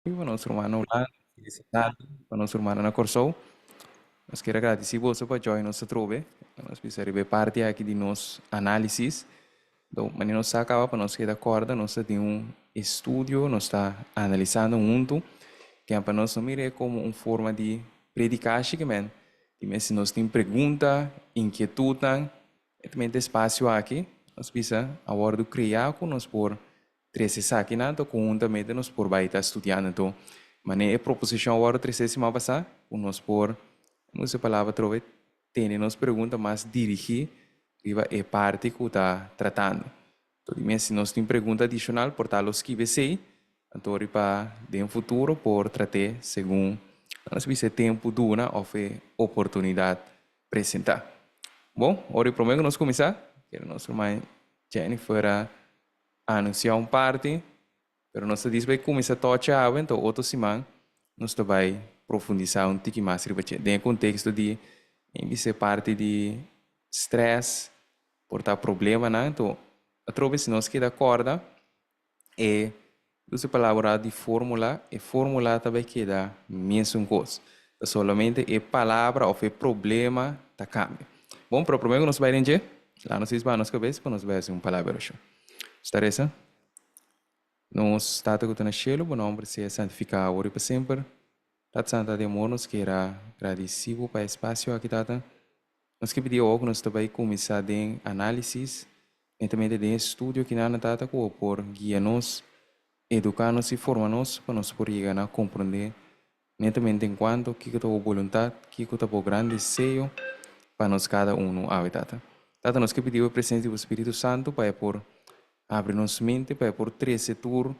Pa nos ruman na Hulanda, felisidat pa nos rumannan na Kòrsou. Nos kier a gradisí boso pa join nos atrobe. Nos bisa riba e parti aki di nos análisis. Dor manera nos sa kaba pa nos keda kòrda nos ta tin un estudio, nos ta analisando huntu. Ken pa nos no mir'é komo un forma di predikashi ke men. Di mes si nos tin pregunta, inkietutnan, e ta mente espasio aki nos bisa a wòrdu kreá ku nos por Trese esakinan to konhuntamente nos por bai ta studiando. Anto, manera e proposishon a wòrdu tresé siman pasá, ku nos por, mi usa e palabra atrobe, tene nos pregunta mas dirigí riba e parti ku ta tratando. Anto, di mes si nos tin pregunta adishonal, por ta lo skibi esei, anto riba den futuro por trat'é segun, nos bisa, e tempu duna òf e oportunidat presentá. Bon, ora e promé ku nos kuminsá, kere nos ruman Jennifer a Anunsiá un parti, pero nos ta dis bai kuminsá tochi awe, enton otro siman nos ta bai profundisá un tiki mas riba dje. Den e konteksto di bisa e parti di strès por ta problemanan, enton atrobe si nos keda kòrda e usa e palabra di fórmula, e fórmula ta bai keda mesun kos. Ta solamente e palabra òf e problema ta kambia. Bon, pero promé ku nos bai den dje, laga nos isba nos kabes pa nos bai hasi un palabra orashon. Nos ta resa, Nos Tata ku ta na shelu, bo nòmber sea santifiká awor i pa semper. Tata Santa di amor, nos kier a gradisí bo pa e spasio aki, Tata. Nos ke pidi awor ku nos ta bai kuminsá den análisis, netamente den e studio kinan, Tata, ku bo por guia nos, eduká nos i forma nos pa nos por yega na komprondé Netamente en cuanto kico ta bo boluntad, kico ta bo gran deseo pa nos cada uno awe, Tata. Tata, nos ke pidi bo e presencia di bo Spiritu Santo pa e por abri nos mente, pa e por trece tur,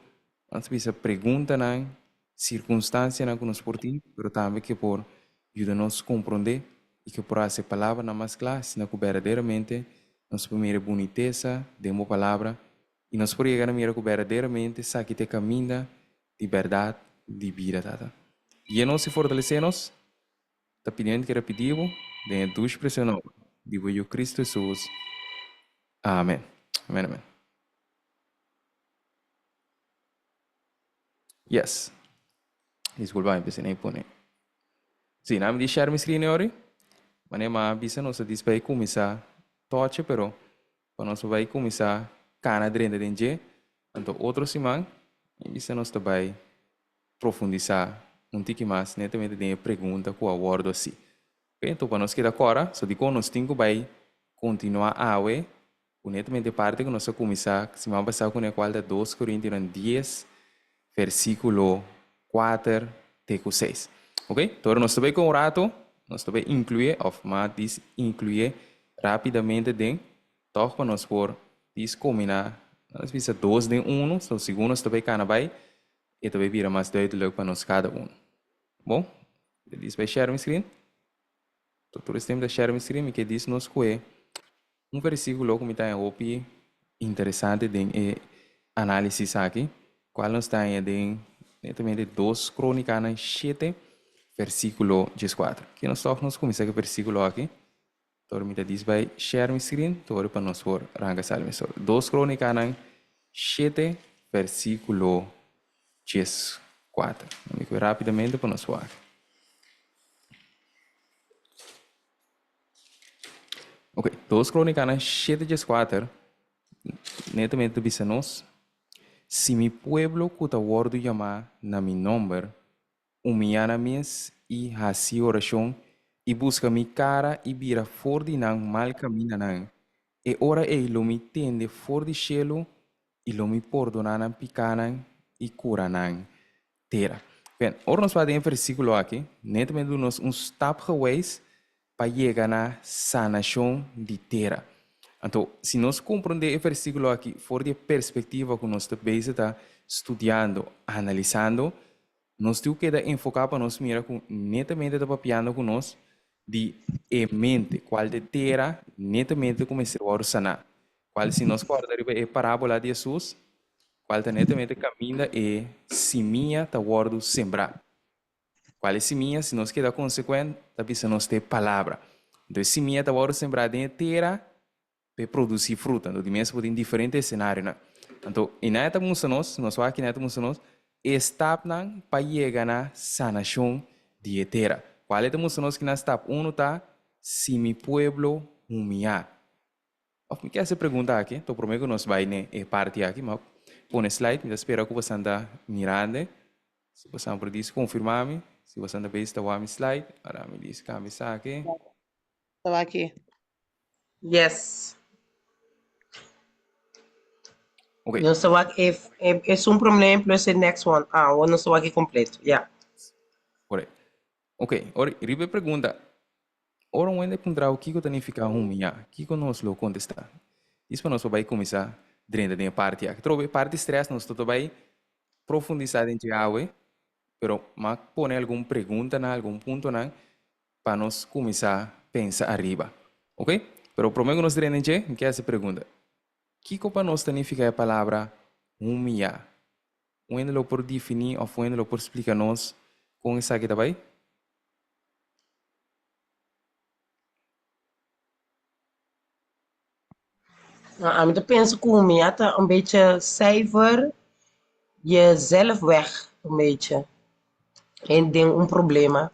nos bisa, preguntanan, circunstancianan cu nos por tin, pero tambe ke por yuda nos comprende y ke por haci e palabranan mas cla, asina cu berdaderamente nos por mira e bunitesa den bo palabra y nos por yega na mira cu berdaderamente esaki ta e caminda Di bèrdat di bida, Tata. Guia nos i fortalesé nos, ta pidiendo kere pidi Bo den e dushi presio nòmber di Bo Yu Kristu Hesus. Amen. Amen, amen. Yes. Diskulpa mi p'esei pone. Si, nan mi di share mi screen ori. Manera mi a bisa nos a display kuminsá tochi pero Pa nos bai kuminsá kana drenta den dje, anto otro siman mi bisa nos ta bai profundisá un tiki mas netamente den e pregunta ku a wòrdu hasi. Oke, anto pa nos keda kòrda, so dikon nos tin ku bai kontinuá awe ku netamente e parti ku nos a kuminsá siman pasá kuné kual ta Dos Korintionan dies versíkulo kuater te ku seis. Oke, anto ora nos ta bai ku un ratu nos ta bai inkluye òf mas dis inkluye Rápidamente den, tòg pa nos por dis kombiná, nos bisa dos den unu, so segun nos ta bai kana bai, e ta bai bira mas duidelijk pa nos kada unu. Bon, mi ta dis bai share mi screen. So tur es tempu ta share mi screen, mi ke dis nos ku e un versíkulo ku mi ta haña hopi interesante den e análisis aki, kual nos ta haña den netamente Dos Krónikanan shete, versíkulo dieskuater. Ke nos tòg nos kuminsá ku e versíkulo aki. Tor mi ta dis bai share mi screen tor pa nos por ranka sali mesor. Dos Kronikanan shete versikulo 14. Mi kohe rapidamente pa nos wak. Ok, Dos Kronikanan shete 14 netamente ta bisa nos, Si mi pueblo ku ta wòrdu yamá na mi nòmber Humiyá nan mes i hasi orashon i buska mi kara i bira for di nan mal kamindanan. E ora ei lo mi tende for di shelu i lo mi pordoná nan pikánan i kura nan tera. Bien, ora nos wak den e versíkulo aki, netamente duna nos un stapgewijs pa yega na sanashon di tera. Anto, si nos komprondé e versíkulo aki for di e perspektiva ku nos ta bezig ta studiando, analisando, Nos tin ku keda enfoká pa nos mira ku netamente ta papiando ku nos di e mente, kual ta e tera netamente ku mester wòrdu saná. Kual si nos kòrda riba e parábola di Hesus, kual ta netamente kaminda e simia ta wòrdu sembrá. Kual e simia, si nos keda konsekuent, ta bisa nos ta e palabra. Anto e simia ta wòrdu sembrá den e tera p'e produsí fruta. Anto di mes bo tin diferente esenarionan. Anto, i nan e ta mustra nos, nos wak i nan e ta mustra nos, E stapnan pa yega na sanashon di e tera. Kual e ta mustra nos ki na stap unu ta, Si mi pueblo humiá. Òf mi ke hasi e pregunta aki, to promé ku nos bai n'e e parti aki, mi a pone slide, mi ta spera ku bosan ta mirando. Si bosan por dis konfirmá mi, si bosan ta bes ta wak mi slide, ora mi dis kambia esaki. Ta wak aki. Yes. Ok. Nos ta wak e, e, esun promé plus e next one. Ah, awor nos ta wak e completo. Ya. Correct. Ok, ora riba e pregunta, ora un hende puntra bo kiko ta nifiká humiá, kiko nos lo kontestá? Dis pa nos por bai kuminsá drenta den e parti aki. Trobe e parti strès nos ta bai profundisá den dje awe, pero m'a pone algun preguntanan, algun puntonan pa nos kuminsá pensa ariba. Ok? Pero promé ku nos drenta den dje, mi ke hasi pregunta, Kiko pa nos ta nifiká e palabra humiyá? Un hende lo por definí òf un hende lo por splika nos kon esaki ta bai? Ami ta pensa ku humiyá ta un bechi cijfer jezelf weg un bechi den un problema.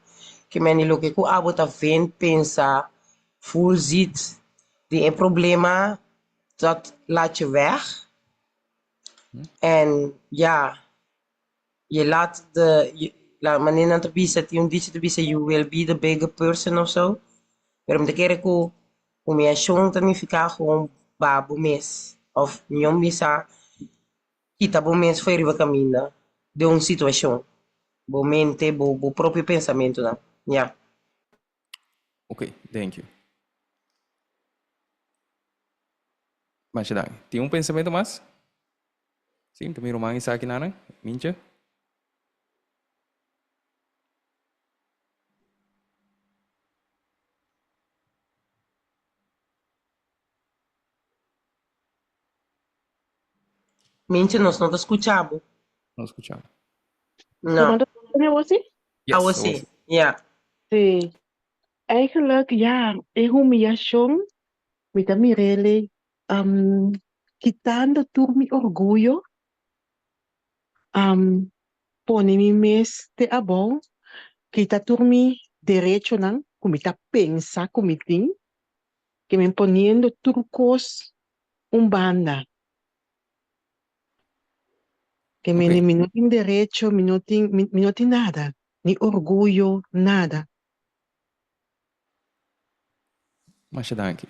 Ke mende loke ku abo ta vind, pensa, voel, ziet di e problema dat laat je weg. En ja, je laat de, je, la manera nan ta bisa, tin un dicho ta bisa you will be the bigger person of so. Pero mi ta kere ku humiashon ta nifiká gewoon ba bo mes of mihó bisa kita bo mes for riba kaminda den un situashon. Bo mente, bo bo propio pensamentunan. Ya. Ok, thank you. Masha danki. Tin un pensamentu mas? Si, ta mi ruman esaki nanan. Mintje? Mintje, nos no ta skucha bo. No skucha bo. No. Awo si? Yes, Awo si, ya. Sí. Eigenlijk, ja, e humiashon Mi ta mir'é kitando tur mi orguyo, pone mi mes te abou, kita tur mi derechonan ku mi ta pensa ku mi tin, ke men poniendo tur kos un banda. Ke men mi no tin derecho, mi no tin, mi no tin nada, ni orguyo, nada. Masha danki.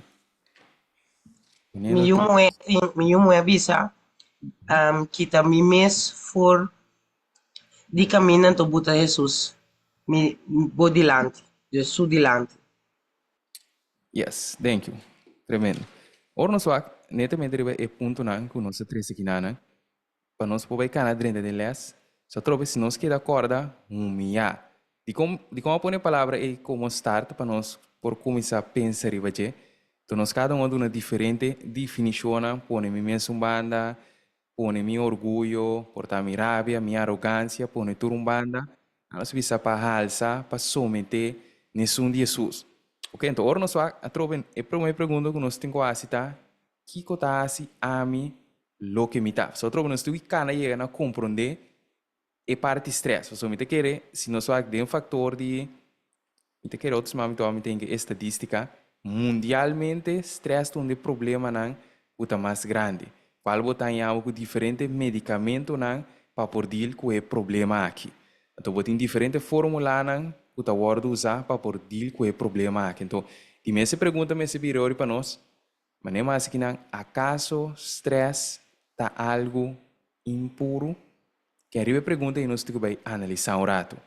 Mi yu muhé tin, mi yu muhé a bisa, kita mi mes for di kaminda anto buta Hesus mi bo dilanti, dus su dilanti. Yes, thank you. Tremendo. Ora nos wak netamente riba e puntonan ku nos a trese kinanan, Pa nos por bai kana drenta den les, sa trobe si nos keda kòrda humiyá. Dikon dikon a pone e palabra ei komo start pa nos por kuminsá pensa riba dje? Enton nos kada un a duna diferente definishonnan, pone mi mes un banda, pone mi orguyo, por ta mi rabia, mi arogansia, pone tur un banda. Nos bisa pa halsa, pa someté n'esun di Hesus. Oke, enton ora nos wak atrobe e promé pregunta ku nos tin ku hasi ta, Kiko ta hasi ami loke mi ta? Pasobra atrobe nos tin ku kana yega na komprondé e parti strès. Pasobra mi ta kere si nos wak den faktor di, mi ta kere otro siman mi ta wak mi tin e estadistika, mundialmente strès ta un di e problemanan ku ta mas grandi, kual bo ta haña bo ku diferente medikamentonan pa por deal ku e problema aki. Anto bo tin diferente formulanan ku ta wòrdu usá pa por deal ku e problema aki. Anto di mes e pregunta mester bira ori pa nos, Manera mas aki nan, akaso strès ta algu impuru? Ke ariba e pregunta ei nos tin ku bai analisá un ratu.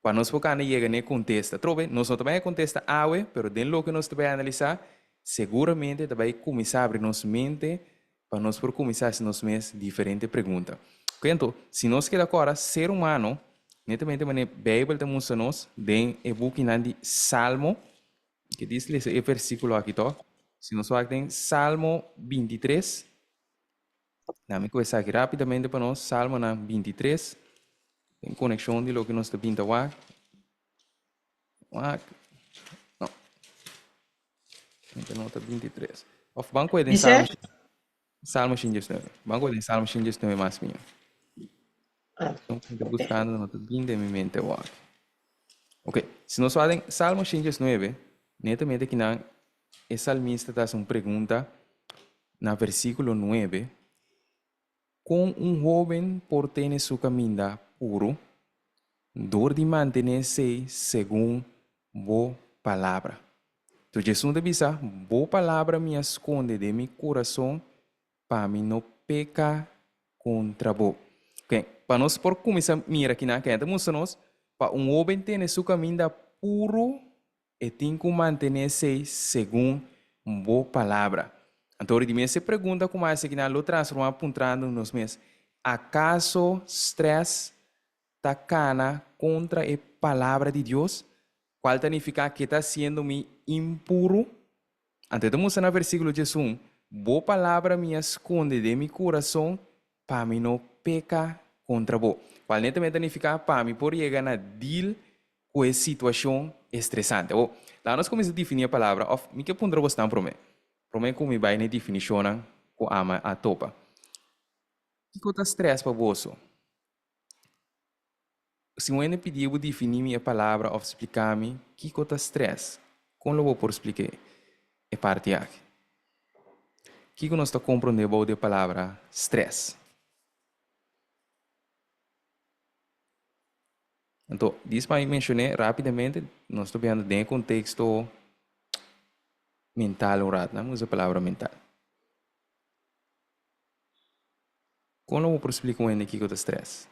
Pa nos por kanda yega na e kontesta. Atrobe, nos no ta bai a kontesta awe, pero den loke nos ta bai analisá, seguramente ta bai kuminsá abri nos mente pa nos por kuminsá hasi nos mes diferente pregunta. Oke, anto, si nos keda kòrda, ser humano, netamente manera Beibel ta mustra nos den e bukinan di Salmo, Ke dis lesa e versíkulo aki tòg? Si nos wak den Salmo 23, na mi ku esaki rápidamente pa nos, Salmonan 23, den konekshon di loke nos ta binta wak. Wak, no, mi ta nota 23. Òf ban kohe den Salmo, Dice? Salmo 119. Ban kohe den Salmo 119 mas mihó. Ah, Son ku mi ta ok. buskando no ta bin den mi mente awor. Ok, si nos wak den Salmo 119, netamente kinan e salmista ta hasi un pregunta na versíkulo 9, Kon un hóben por tene su kaminda puru? Dor di mantené esei segun bo palabra. Enton Jesus ta bisa, Bo palabra mi a skonde den mi kurason pa mi no peka kontra bo. Oke, pa nos por kuminsá mira kinan ken ta mustra nos, pa un hóben tene su kaminda puru, e tin ku mantené esei segun bo palabra. Anto ora di mes e pregunta ku mas ekinan lo transformá puntrando nos mes, Akaso strès ta kana kontra e palabra di Dios, kual ta nifiká ke ta hasiendo mi impuru? Anto e ta mustra na versíkulo 11, Bo palabra mi a skonde den mi kurason pa mi no peka kontra bo. Kual netamente ta nifiká pa mi por yega na deal ku e situashon estresante. Awor, laga nos kuminsá definí e palabra òf mi ke puntra bosnan promé, promé ku mi bai na e definishonnan ku ama a topa. Kiko ta strès pa boso? Si un hende pidi bo definí mi e palabra òf spliká mi kiko ta strès, kon lo bo por splik'é e parti aki? Kiko nos ta komprondé bou di e palabra strès? Anto, dis pa mi menshoné rápidamente, nos ta biando den e konteksto mental un rat, nan usa e palabra mental. Kon lo bo por splika un hende kiko ta strès?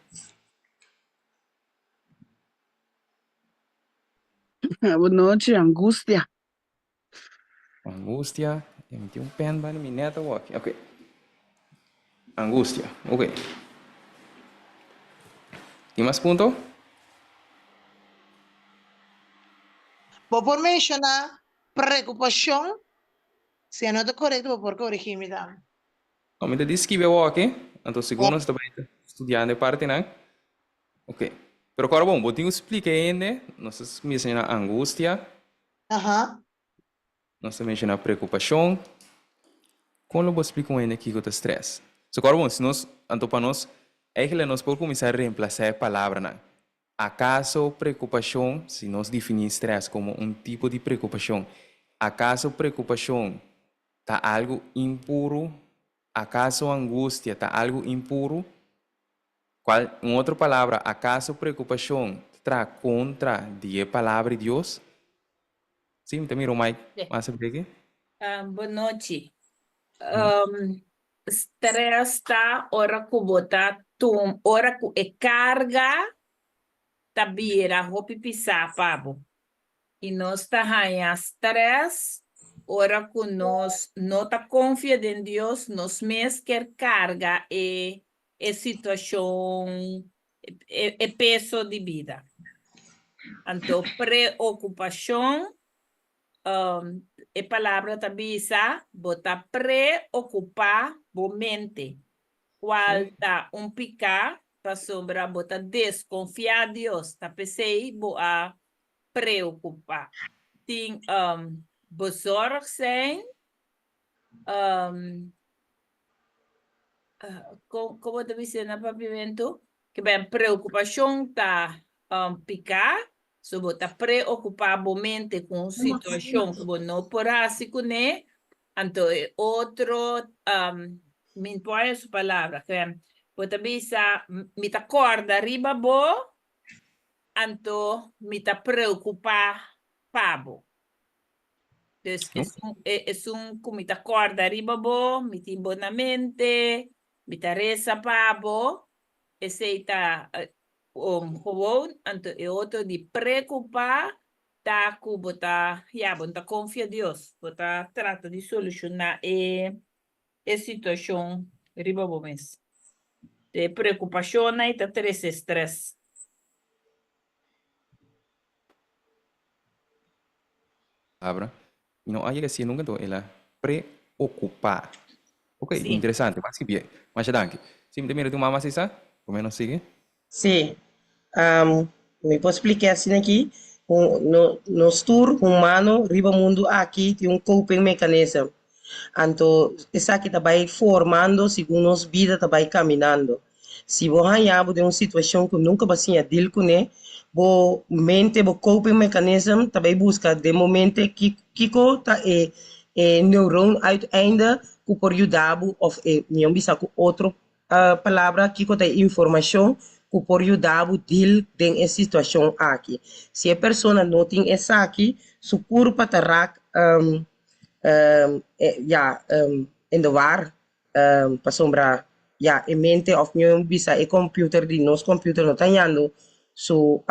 Bo nochi, angustia. Angustia, e mi tin un pen banda mi nèt awor aki. Ok. Angustia, ok. Tin mas punto? Bo por menshoná preokupashon? Si e no ta korekto bo por korigí mi tambe. No, mi ta di skibi awor aki, anto segun nos ta bai studiando e partinan. Ok, pero kòrda bon, bo tin ku splika e hende, nos ta menshoná angustia, Aha. nos ta menshoná preokupashon. Kon lo bo splika un hende kiko ta strès? So kòrda bon, si nos, anto pa nos, eigentlik nos por kuminsá remplasá e palabranan. Akaso preokupashon, si nos definí strès komo un tipo di preokupashon, akaso preokupashon ta algu impuru? Akaso angustia ta algu impuru? Kual, un otro palabra, akaso preokupashon ta traha kontra di e Palabra di Dios? Sí, mi ta mira un mic mas abreki. Bonochi. Stress ta ora ku bo ta tum, ora ku e karga ta bira hopi pisá pa bo. I nos ta haña stress ora ku nos no ta konfia den Dios, nos mes kier karga e e situashon, e e peso di bida. Anto preokupashon, e palabra ta bisa bo ta preokupá bo mente, kual ta un piká pasobra bo ta deskonfiá Dios, ta p'esei bo a preocupa. Tin um, bezorgd zijn, um, uh, con, como ta bisa na papiamento? Ke ben preocupacion ta um, pica, so bo ta preocupa bo mente cu un situacion cu bo no por haci cune, anto e otro, um, mi no por haya su palabra, ke ben, bo ta bisa, mi ta corda riba bo, anto mi ta preokupá pa bo. Dus esun, esun ku mi ta kòrda riba bo, mi tin bo na mente, mi ta resa pa bo, esei ta gewoon. Anto e otro di preokupá ta ku bo ta, ya, bo no ta konfia Dios, bo ta trata di solushoná e e situashon riba bo mes. E preokupashonnan ei ta trese strès. Palabra mi no a yega sié nunka, enton el a preokupá. Ok, Sí. interesante, mas ki bien. Masha danki. Sí, mi ta mira tu mama así sa, por menos sigui. Sí, mi por spliká asina aki, no, nos tur humano riba mundu aki tin un coping mechanism. Anto esaki ta bai formando segun nos bida ta bai caminando. Si bo haña bo den un situashon ku nunka bo a siña deal kuné, bo mente, bo coping mechanism ta bai buska den bo mente kiko ta e e neuron uiteinde ku por yuda bo òf e mihó bisa ku otro palabra kiko ta e informashon ku por yuda bo deal den e situashon aki. Si e persona no tin esaki, su kurpa ta rak ya in de war pasobra ya e mente of mi bisa e computer di nos computer no ta hañando su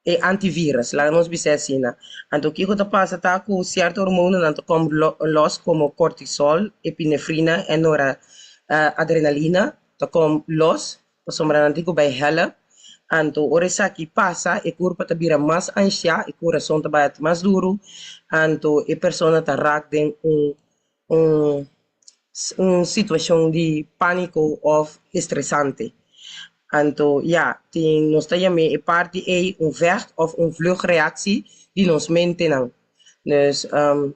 e antivirus, laga nos bisa asina. Anto kiko ta pasa ta ku sierto hormonanan ta kom los komo kortisol, epinefrina en noradrenalina ta kom los pasobra nan tin ku bai help. Anto ora esaki pasa e kurpa ta bira mas anshia, e kurason ta bati mas duru, anto e persona ta rak den un un un situashon di pániko òf estresante. Anto ya, tin nos ta yam'é e parti ei un vecht òf un vluchtreactie di nos mentenan. Dus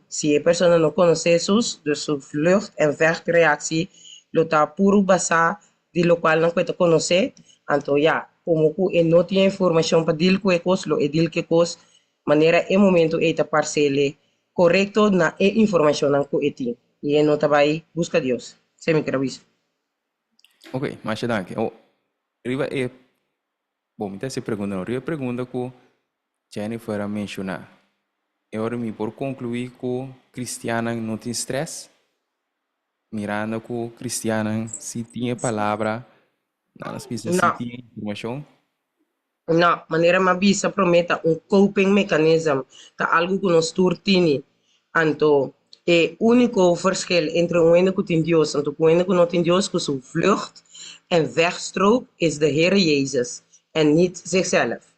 si e persona no konosé Hesus, dus su vlucht en vechtreactie lo ta puru basá di lokual nan ku e ta konosé. Anto ya, komo ku e no tin e informashon pa dil ku e kos, lo e dil ku e kos manera e momento ei ta parse'le korekto na e informashonnan ku e tin i e no ta bai buska Dios. Esei mi kere bisa. Ok, masha danki. O, riba e, bo, mi ta hasi e pregunta no, riba e pregunta ku Jennifer a menshoná, e ora mi por konkluí ku kristiannan no tin strès? Mirando ku kristiannan si tin e palabra, nan a bisa si No. tin e informashon. No, manera mi a bisa promé ta un coping mechanism, ta algu ku nos tur tini. Anto e úniko verschil entre un hende ku tin Dios anto ku un hende ku no tin Dios ku su vlucht en wegstrook is de Here Jezus en niet zichzelf.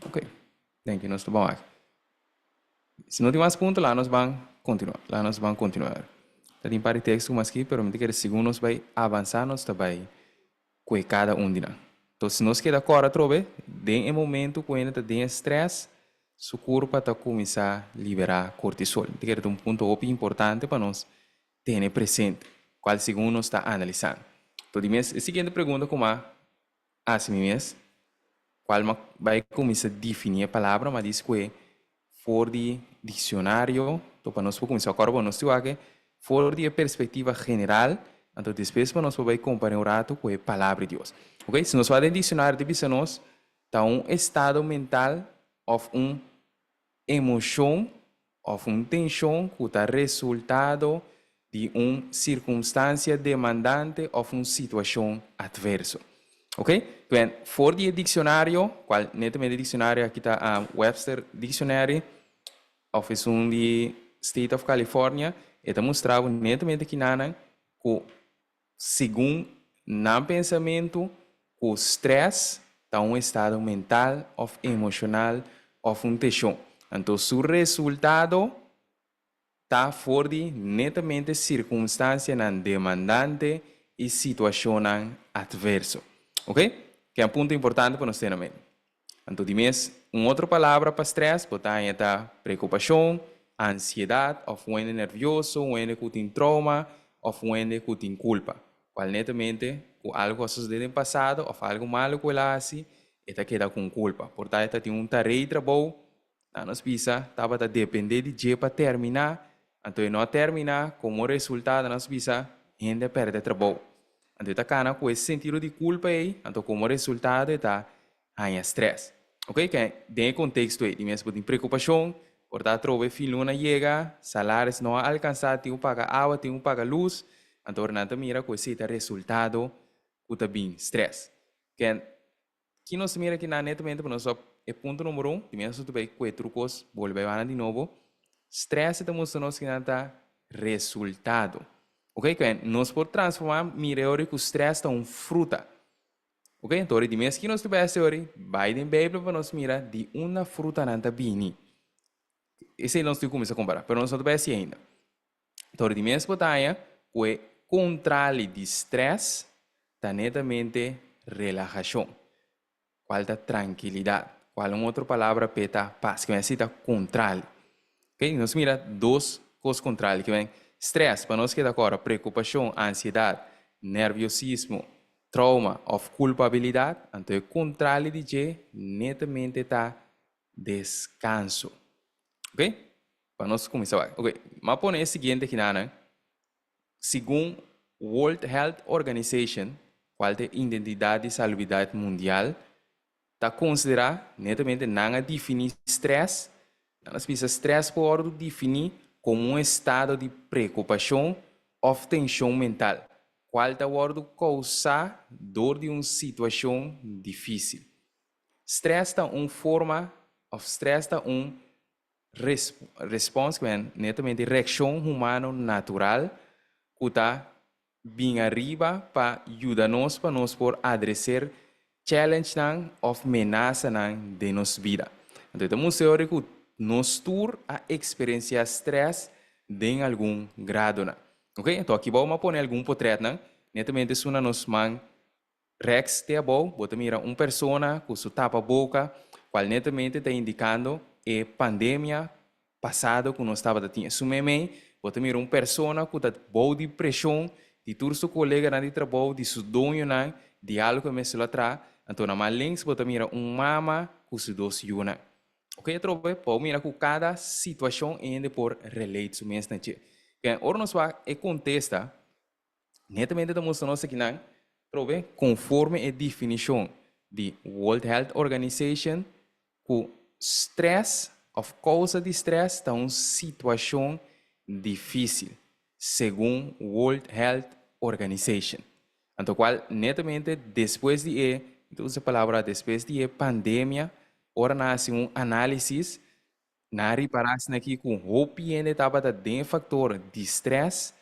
Ok, thank you, nos ta bon aki. Si no tin mas punto laga nos ban kontinua, laga nos ban kontinua. Ta tin par di teksto mas aki pero mi ta kere segun nos bai avansa nos ta bai ku e kada un di nan. Entonces si nos keda kòrda atrobe, den e momento ku hende ta den e strès, su kurpa ta kuminsá liberá kortisol. Mi ta kere ta un punto hopi importante pa nos tene presente, kual segun nos ta analisando. Enton di mes e siguiente pregunta ku m'a hasi mi mes, kual m'a bai kuminsá difiní e palabra, m'a dici ku e For di diccionario, to pa nos por cuminsa acorda bo nos tin wak for di e perspectiva general, anto despues pa nos por bay compara un rato cu e Palabra di Dios. Ok, si nos wak den diccionario ta bisa nos ta un estado mental of un emocion of un tension cu ta resultado di un circunstancia demandante of un situacion adverso. Ok? Twen, for di e diccionario, cual netamente e diccionario aki ta Webster Dictionary of esun di State of California, e ta mustra bo netamente kinanan cu segun nan pensamentu cu stress ta un estado mental of emocional of un tension. Anto su resultado ta for di netamente sirkunstansianan demandante i situashonnan atverso. Oke? Ke un punto importante pa nos tene na mente. Anto di mes, un otro palabra pa strès bo ta haña ta preokupashon, ansiedat òf un hende nervioso, un hende ku tin trouma òf un hende ku tin kulpa. Kual netamente ku algu a sosodé den pasado òf algu malu ku el a hasi, e ta keda ku un kulpa. Por ta e ta tin un tarea di trabou Nan nos bisa tabata depende di dje pa termina, anto e no a termina, como resultado nan nos bisa hende a perde trabou. Anto e ta cana cu e sentido di culpa ey, anto como resultado e ta haña stress. Ok, ke den e contexto ey, di mes bo tin preocupacion, por ta atrobe fin luna yega, salaris no a alcansa, tin cu paga awa, tin cu paga luz, anto ora nan ta mira cu esey ta resultado cu ta bin stress. Ke Ki nos ta mira aki nan netamente pa nos wak e punto numero un, di mes nos ta bay kue tur kos bolbe bay banda di nobo, stress ta mustra nos ki nan ta resultado. Ok, kuen nos por transforma mira e ora ku stress ta un fruta. Ok, anto ora di mes ki nos ta bay hasi ora, bay den Bijbel pa nos mira di unda frutanan ta bini. Esei nos tin kuminsa kompara, pero nos no ta bay hasi ainda. Tor di mes bo ta haña ku e kontrali di strès ta netamente relahashon, kual ta trankilidat, kual un otro palabra p'e ta pas, kimen así ta kontrali. Oke, nos mira dos kos kontrali, kimen strès pa nos keda kòrda, preokupashon, ansiedat, nerviosismo, trauma òf kulpabilidat, anto e kontrali di dje netamente ta deskanso. Ok? Pa nos kuminsá wak. Ok, m'a pone e siguiente kinanan, Segun World Health Organization, kual ta e identidat di salubridat mundial, ta konsiderá, netamente nan a definí strès, nan a bisa strès por wòrdu definí komo un estado di preokupashon òf tenshon mental, kual ta wòrdu kousá dor di un situashon difísil. Strès ta un forma òf strès ta un respons, netamente reakshon humano natural ku ta bin ariba pa yuda nos pa nos por adreser challengenan of menasanan den nos bida. Anto e ta mustra ora ku nos tur a eksperensiá strès den algun gradonan. Ok, anto aki bou mi a pone algun potretnan, netamente esun na nos man Rechts te abou bo ta mira un persona ku su tapa boka kual netamente ta indikando e pandemia pasado ku nos tabata tin. Esun meimei bo ta mira un persona ku ta bou di preshon di tur su koleganan di trabou, di su doñonan, di algu ku e mester lo a traha. Anto na man links bo ta mira un mama ku su dos yunan. Oke atrobe por mira ku kada situashon e hende por relate su mes na dje. Ora nos wak e kontesta Netamente ta mustra nos akinan trobe konforme e definishon di World Health Organization ku strès òf kousa di strès ta un situashon difísil, segun World Health Organization. Anto kual netamente despues di e, mi ta usa e palabra despues di e pandemia, ora nan hasi un análisis Nan a ripará asina aki ku hopi hende tabata den e faktor di strès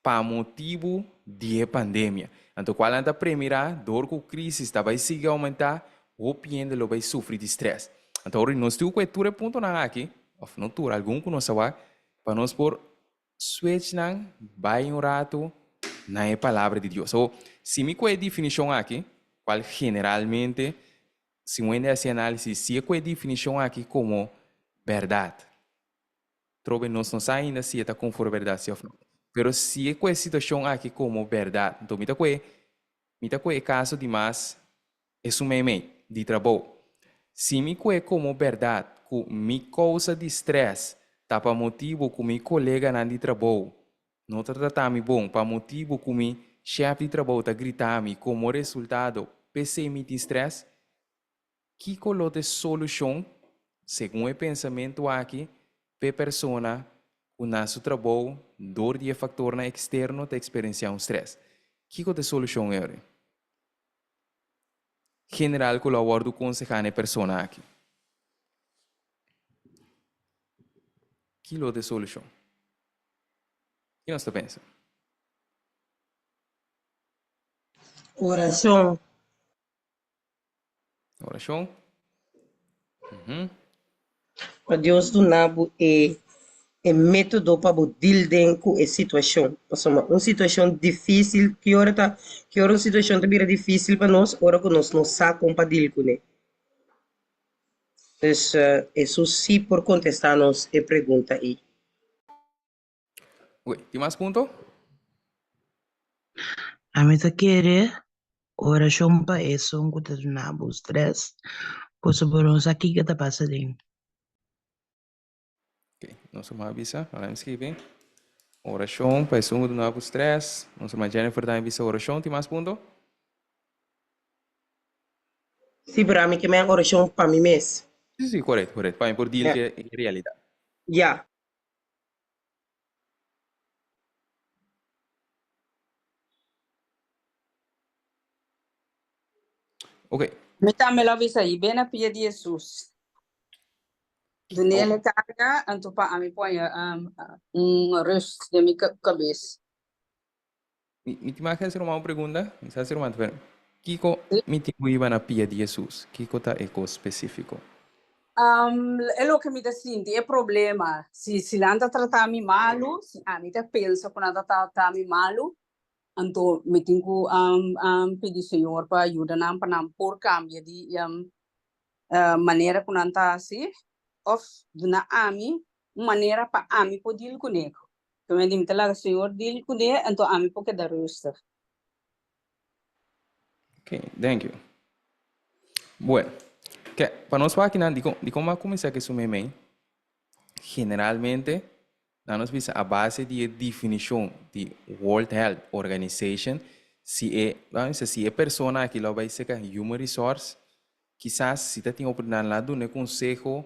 pa motibu di e pandemia. Anto kual nan ta premirá dor ku krísis ta bai sigui oumentá, hopi hende lo bai sufri di strès. Anto ora nos tin ku e tur e puntonan aki, òf no tur, algun ku nos a wak, pa nos por switch nan bai un ratu na e Palabra di Dios. So, si mi ku e definishon aki, kual generalmente Si un hende hasi análisis si e ku e definishon aki komo bèrdat, trobe nos no sa ainda si e ta konforme bèrdat si òf no. Pero si e ku e situashon aki komo bèrdat, anto mi ta ku e mi ta ku e kaso di mas esun meimei di trabou. Si mi ku e komo bèrdat ku mi kousa di strès ta pa motibu ku mi koleganan di trabou no ta trata mi bon pa motibu ku mi shèf di trabou ta grita mi komo resultado p'esei mi tin strès, kiko lo ta e solushon segun e pensamentu aki p'e persona ku na su trabou dor di e faktornan eksterno ta eksperensiá un strès? Kiko ta e solushon Eury? General ku lo a wòrdu konsehá na e persona aki. Ki lo ta e solushon? Ki nos ta pensa? Orashon. Orashon. Mhm. Pa Dios duna bo e e método pa bo deal den ku e situashon. Pasobra un situashon difísil, ki ora ta, ki ora un situashon ta bira difísil pa nos? Ora ku nos no sa kon pa deal kuné. Dus Hesus sí por kontestá nos e pregunta ei. Oké, tin mas punto? Ami ta kere orashon pa esun ku ta duna bo stress, pasobra bo no sa kiko ta pasa den. Oké, nos ruman a bisa, laga mi skibi. Orashon pa esun ku ta duna bo stress. Nos ruman Jennifer tambe bisa orashon. Tin mas punto? Sí, pero ami ke men orashon pa mi mes. Sí, sí, korekto, korekto. Pa mi por deal ku e realidat. Ya. Ok. Mi tambe lo bisa i ben na pia di Hesus. Dun'el e karga, anto pa ami poña un rust den mi kabes. Mi tin mag hasi ruman un pregunta? Mi sa hasi ruman ta pera. Kiko mi tin ku hiba na pia di Hesus? Kiko ta e kos spesífiko? E loke mi ta sinti, e problema, si si nan ta trata mi malu, si ami ta pensa ku nan ta trata mi malu, anto mi tin ku pidi Señor pa yuda nan pa nan por kambia di manera ku nan ta hasi, òf duna ami un manera pa ami por deal kuné. Kende mi ta laga Señor deal kuné, anto ami por keda rustig. Ok, thank you. Bueno, ke, pa nos wak akinan, dikon, dikon bo a kuminsá ku esun meimei? Generalmente, nan nos bisa a base di e definishon di World Health Organization, si e, ban bisa, si e persona aki lo bai seka Human Resource, kisas si ta tin oportunidat nan a duna e konseho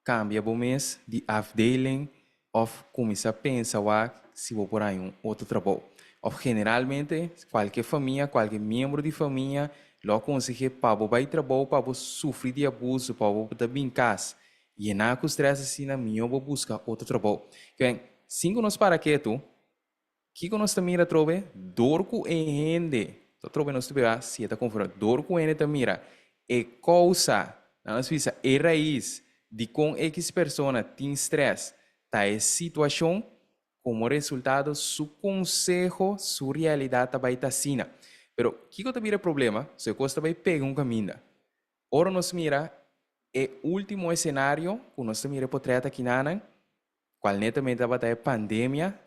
kambia bo mes di afdeling òf kuminsá pensa wak si bo por haña un otro trabou. Òf generalmente kualke famia, kualke miembro di famia lo a konseh'é pa bo bai trabou pa bo sufri di abuso, pa bo ta bin kas yená ku strès asina, mihó bo buska otro trabou. Kwen, sin ku nos para ketu, Kiko nos ta mira atrobe? Dor ku e hende, atrobe nos ta bira si e ta konfirmá, dor ku hende ta mira e kousa, nan nos bisa e rais dikon ekis persona tin strès ta e situashon, komo resultado su konseho, su realidat ta bai ta asina. Pero kiko ta bira e problema? So e kos ta bai pega un kaminda. Ora nos mira e último esenario ku nos ta mira e potrèt akinanan, Cual netamente tabata e pandemia,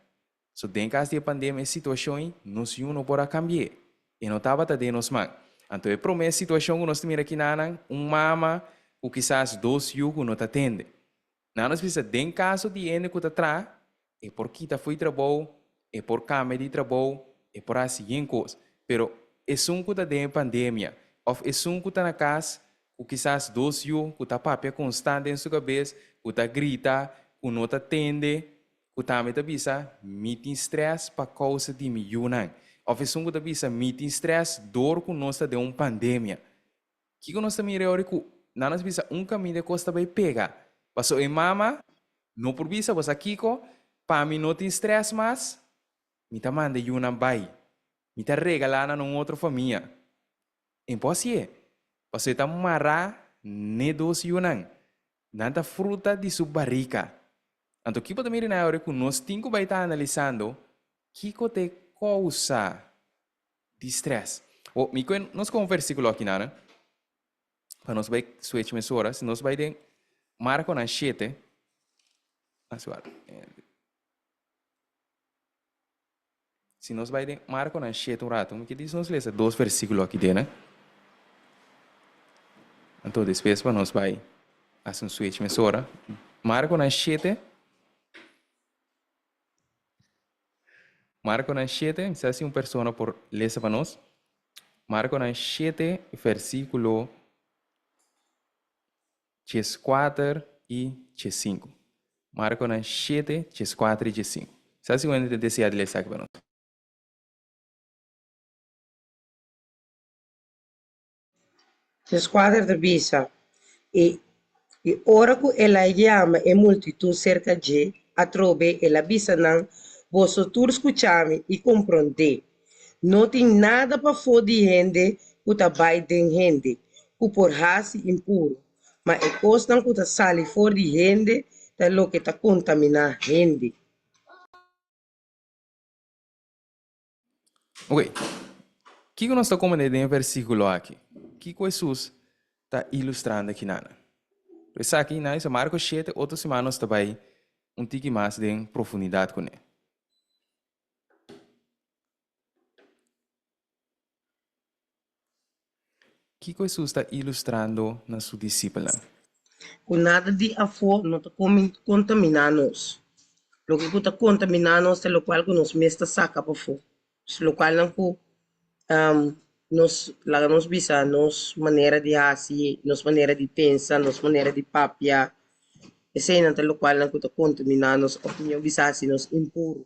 so den cas di e pandemia e situacion ei nos yu no por a cambi'é, e no tabata den nos man. Anto e prome situacion cu nos ta mira aki nanan, un mama cu kisas dos yu cu no ta tende. Nan nos bisa den caso di hende cu ta traha, e por kita fo'i trabou, e por cambia di trabou, e por haci yen cos. Pero esun cu ta den e pandemia of esun cu ta na cas ku kisas dos yu ku ta papia konstant den su kabes, ku ta grita, ku no ta tende, ku tambe ta bisa, Mi tin strès pa kousa di mi yunan. Òf esun ku ta bisa, Mi tin strès dor ku nos ta den un pandemia. Kiko nos ta mira e ora ku nan nos bisa un kaminda e kos ta bai pega? Pasobra e mama no por bisa, Bo sa kiko? Pa mi no tin strès mas, mi ta manda e yunan bai. Mi ta regalá nan na un otro famia. E por hasié, pasobra e ta mará n'e dos yunan. Nan ta fruta di su barika. Anto ki bo ta mira na ora ku nos tin ku bai ta analisando kiko ta e kousa di strès? Bo, mi kue nos kohe un versíkulo aki nan, pa nos bai switch mesora. Si nos bai den Markonan shete, Si nos bai den Markonan shete un ratu, mi ke dis nos lesa dos versíkulo aki den. Anto despues pa nos bai hasi un switch mesora. Markonan shete. Markonan shete, mi sa si un persona por lesa pa nos. Markonan shete versíkulo 14 i 15. Markonan shete, 14 i 15. Sa si un hende ta deseá di lesa esaki pa nos? 14 ta bisa, I i ora ku el a yama e multitut serka dje, atrobe el a bisa nan, Boso tur skucha mi i komprondé. No tin nada pafó di hende ku ta bai den hende, ku por hasi impuru, ma e kosnan ku ta sali for di hende ta loke ta kontaminá hende. Oke, kiko nos ta komprendé den e versíkulo aki? Kiko Hesus ta ilustrando akinan? Por esaki, nan bisa Marko shete, otro siman nos ta bai un tiki mas den profundidat kuné. Kiko Hesus ta ilustrando na su disipelnan? Ku nada di afó no ta kontaminá nos. Loke ku ta kontaminá nos ta lokual ku nos mes ta saka pafó. Lokualnan ku nos, laga nos bisa, nos manera di hasi, nos manera di pensa, nos manera di papia, eseinan ta lokualnan ku ta kontaminá nos òf mihó bisa hasi nos impuru.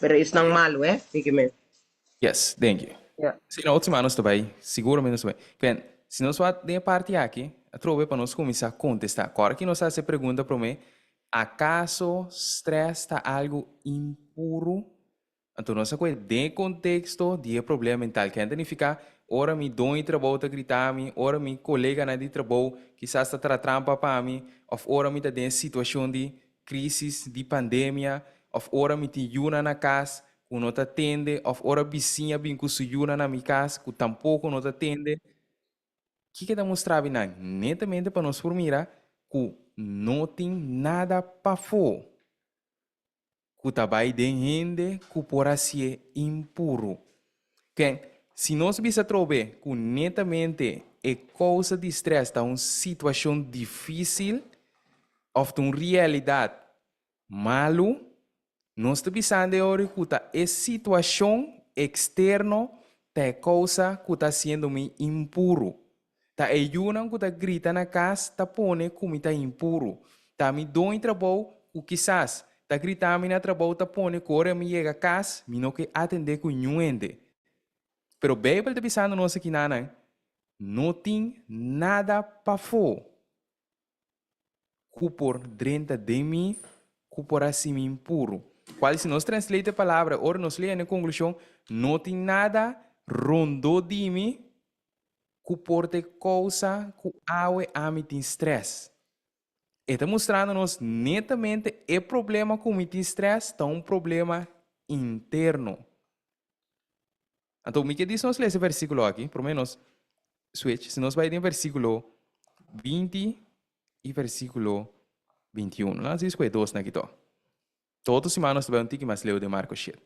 Pero esnan malu, eh, mi ke men. Yes, thank you. Yeah. Si na otro siman nos ta bai, siguramente nos ta bai. Ken, si nos wak den e parti aki, atrobe pa nos kuminsá kontestá. Kòrda ki nos a hasi e pregunta promé, Akaso strès ta algu impuru? Anto nos a kohe den e konteksto di e problema mental. Ken ta nifiká ora mi don di trabou ta grita mi, ora mi koleganan di trabou kisas ta traha trampa pa mi, òf ora mi ta den e situashon di krisis di pandemia, òf ora mi tin yunan na kas ku no ta tende, òf ora bisiña bin ku su yunan na mi kas ku tampoko no ta tende. Kiko ta mustra binan? Netamente pa nos por mira ku no tin nada pafó ku ta bai den hende ku por hasié impuru. Ken? Si nos bisa atrobe ku netamente e kousa di strès ta un situashon difísil òf ta un realidat malu, nos ta bisando e ora ku ta e situashon eksterno ta e kousa ku ta hasiendo mi impuru. Ta e yunan ku ta grita na kas ta pone ku mi ta impuru. Ta mi doño trabou ku kisas ta grita mi na trabou ta pone ku ora mi yega kas mi no ke atendé ku niun hende. Pero Beibel ta bisando nos akinanan, No tin nada pafó ku por drenta den mi ku por hasi mi impuru. Kual si nos translate e palabra ora nos lea na e konklushon, No tin nada rondó di mi ku por ta e kousa ku awe ami tin strès. E ta mustrando nos netamente e problema ku mi tin strès ta un problema interno. Anto mi ke dis nos lesa e versíkulo aki, promé nos switch, si nos bai den versíkulo 20 i versíkulo 21. Nan a skohe dosnan aki tò. Todo siman nos ta bai un tiki mas leu den Marko shete.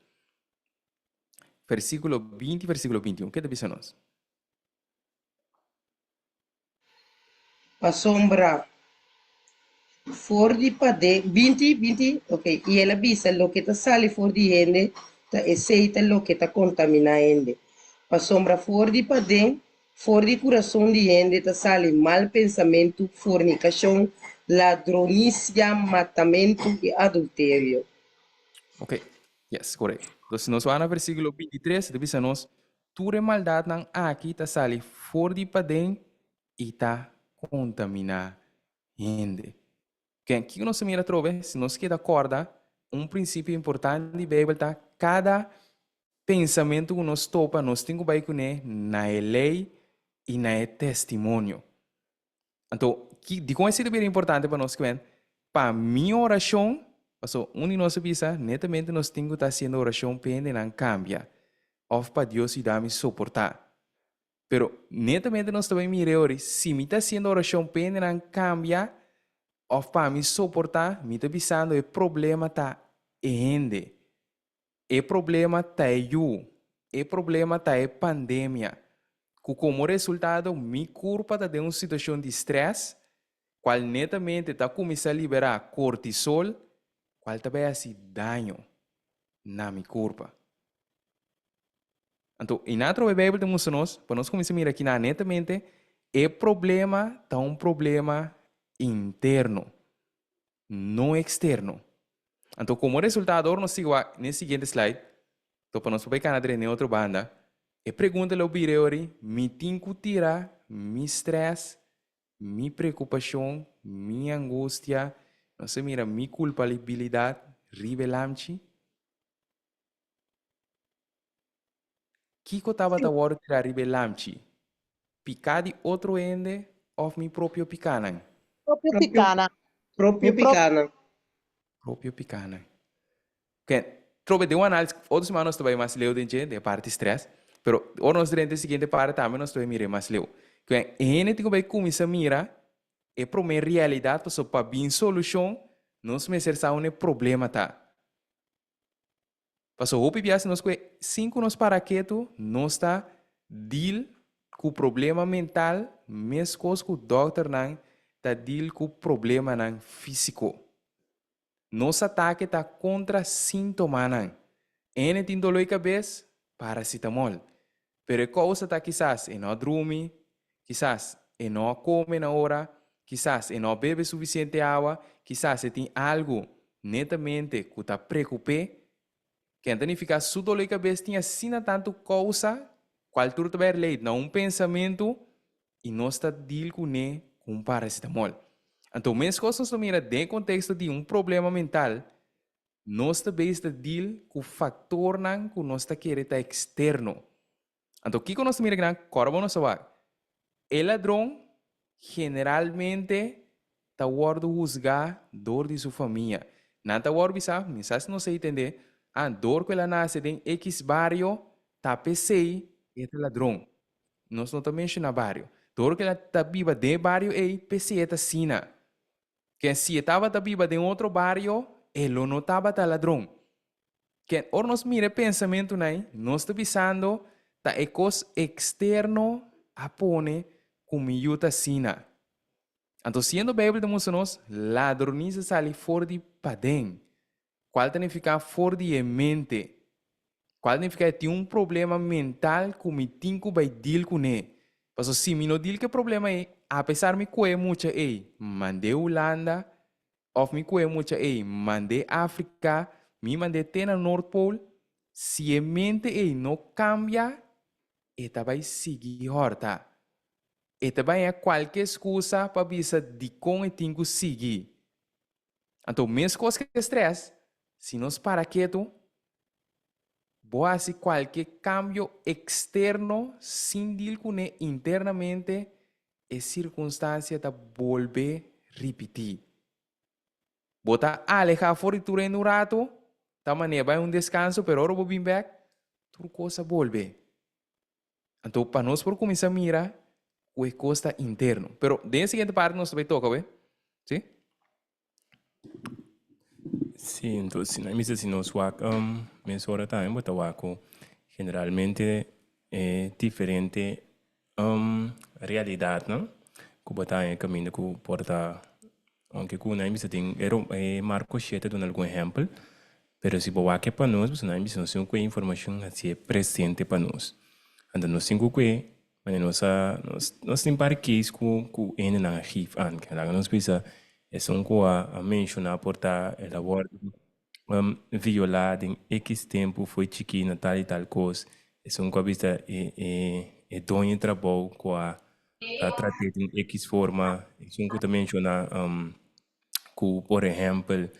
Versíkulo 20 i versíkulo 21, ke ta bisa nos? Pasobra for di paden, 20, 20, ok, i el a bisa, loke ta sali for di hende, ta esei ta loke ta kontaminá hende. Pasobra for di paden, for di kurason di hende ta sali mal pensamentu, fornikashon, ladronisia, matamentu i adulterio. Ok, yes, korekto. Entonces, si nos wak na versíkulo 23, e ta bisa nos, Tur e maldatnan aki ta sali for di paden i ta kontaminá hende. Ken kiko nos ta mira atrobe? Si nos keda kòrda, un prinsipio importante di Beibel ta kada pensamentu ku nos topa nos tin ku bai kuné na e lei i na e testimonio. Anto, ki, dikon esei ta bira importante pa nos kwen? Pa mi orashon, paso un di nos a bisa, netamente nos tin ku ta hasiendo orashon pa hendenan kambia, òf pa Dios yuda mi soportá. Pero netamente nos ta bai mira e ora, si mi ta hasiendo orashon pa hendenan kambia, òf pa mi soportá, mi ta bisando e problema ta e hende. E problema ta e yu. E problema ta e pandemia, ku komo resultado mi kurpa ta den un situashon di strès, kual netamente ta kuminsá liberá kortisol, kual ta bai hasi daño na mi kurpa. Anto, i nan atrobe Beibel ta mustra nos, pa nos kuminsá mira kinan netamente e problema ta un problema interno. no externo. Anto como resultado ora nos sigui wak n'e siguiente slide, to pa nos por bay cana drenta n'e otro banda, e pregunta lo bira e ori, mi tin cu tira mi stress, mi preocupacion, mi angustia, nos a mira mi culpabilidad riba e lamchi? Kiko tabata wòrdu tirá riba e lamchi? Piká di otro hende òf mi propio pikánan? Propio pikánan. Propio pikánan. Propio pikánan. Oké, trobe den un análisis, otro siman nos ta bai mas leu den dje, den e parti strès, pero ora nos drenta e siguiente parti tambe nos ta bai mira e mas leu. Kuen, e hende tin ku bai kuminsá mira e promé realidat pasobra pa bin solushon nos mester sa unda e problema ta. Paso hopi biaha si nos kue sin ku nos para ketu nos ta deal ku problema mental meskos ku dòkternan ta deal ku problemanan físiko. Nos atake ta kontra síntomanan. Ene tin doló di kabes, paracetamol. Pero e kousa ta kisas e no a drumi, kisas e no a kome na ora, kisas e no a bebe sufisiente awa, kisas e tin algu netamente ku ta preokup'é. Ken ta nifiká su doló di kabes tin asina tantu kousa kual tur ta bai relate na un pensamentu i nos ta deal kuné ku un paracetamol. Anto meskos nos ta mira den e konteksto di un problema mental, Nos ta bezig ta deal ku faktornan ku nos ta kere ta eksterno. Anto kiko nos ta mira kinan? Kòrda bo nos a wak. E ladron generalmente ta wòrdu husgá dor di su famia. Nan ta wòrdu bisa, mi sa si nos a itendé, ah, dor ku el a nase den ekis bario, ta p'esei e ta ladron. Nos no ta menshoná bario. Dor ku el a ta biba den e bario ei, p'esei e ta asina. Ken si e tabata biba den otro bario, e lo no tabata ladron. Ken ora nos mira e pensamentunan ei, nos ta bisando, Ta e kos eksterno a pone ku mi yu ta asina. Anto siendo Beibel ta mustra nos, ladronis a sali for di paden, kual ta nifiká for di e mente, kual ta nifiká e tin un problema mental ku mi tin ku bai deal kuné. Pasobra si mi no deal ku e problema ei, apesar mi kohe mucha ei mand'é Hulanda òf mi kohe mucha ei mand'é Afrika, mi mand'é te na Noordpool, si e mente ei no kambia, e ta bai sigui hòrta. E ta baña kualke eskusa pa bisa dikon e tin ku sigui. Anto meskos ku e strès, si nos para ketu, bo hasi kualke kambio eksterno sin dil kuné internamente, e sirkunstansia ta bolbe ripití. Bo ta alehá for di tur hende un ratu, ta manera bai un deskanso, pero ora bo bin bèk, tur kos a bolbe. Anto pa nos por kuminsá mira ku e kos ta interno. Pero den e siguiente parte nos ta bai toka we. Si? Sí, entonces si nan mester si nos wak mesora tambe bo ta wak ku generalmente e diferente realidatnan ku bo ta haña kaminda ku por ta ounke ku nan mester tin e Marko shete duna algun ehèmpel Pero si bo wak e pa nos, pasobra nan a bisa nos tin ku e informashon hasié presente pa nos. Anto nos tin ku kue, manera nos a, nos, nos tin par case ku, ku hendenan a geef aan. Ke laga nos bisa esun ku a, a menshoná por ta el a wòrdu violá den ekis tempu fo'i chikí na tal i tal kos. Esun ku a bisa e, e, e doño di trabou ku a, a trat'é den ekis forma. Esun ku ta menshoná ku por ehèmpel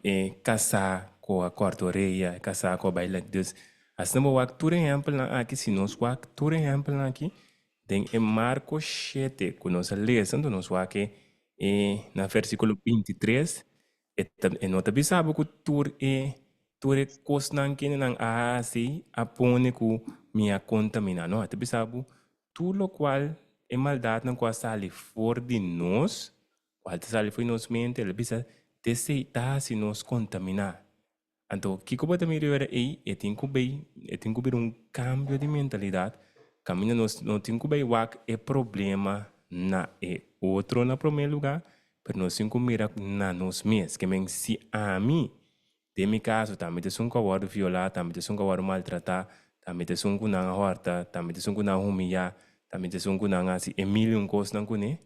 e kasá ku a kòrta orea, e kasá ku a bai lek. Dus asina bo wak tur ehèmpelnan aki, si nos wak tur ehèmpelnan aki den e Marko shete ku nos a lesa, anto nos wak e e na versíkulo 23, e ta e no ta bisa bo ku tur e tur e kosnan kendenan a hasi a pone ku mi a kontaminá. No, e ta bisa bo tur lokual e maldatnan ku a sali for di nos, Cual ta sali fo'i nos mente, el a bisa, T'esei ta haci nos contaminá. Anto, kico bo ta mira ora ei? E tin cu bay, e tin cu bira un cambio di mentalidad, caminda nos no tin cu bay wak e problema na e otro na prome lugar, pero nos tin cu mira na nos mes. Ke men, si ami, den mi caso, ta mi ta esun cu a wordo violá, ta mi ta esun cu a wordo maltratá, ta mi ta esun cu nan a horta, ta mi ta esun cu nan a humiyá, ta mi ta esun cu nan a haci e mil y un cosnan cune,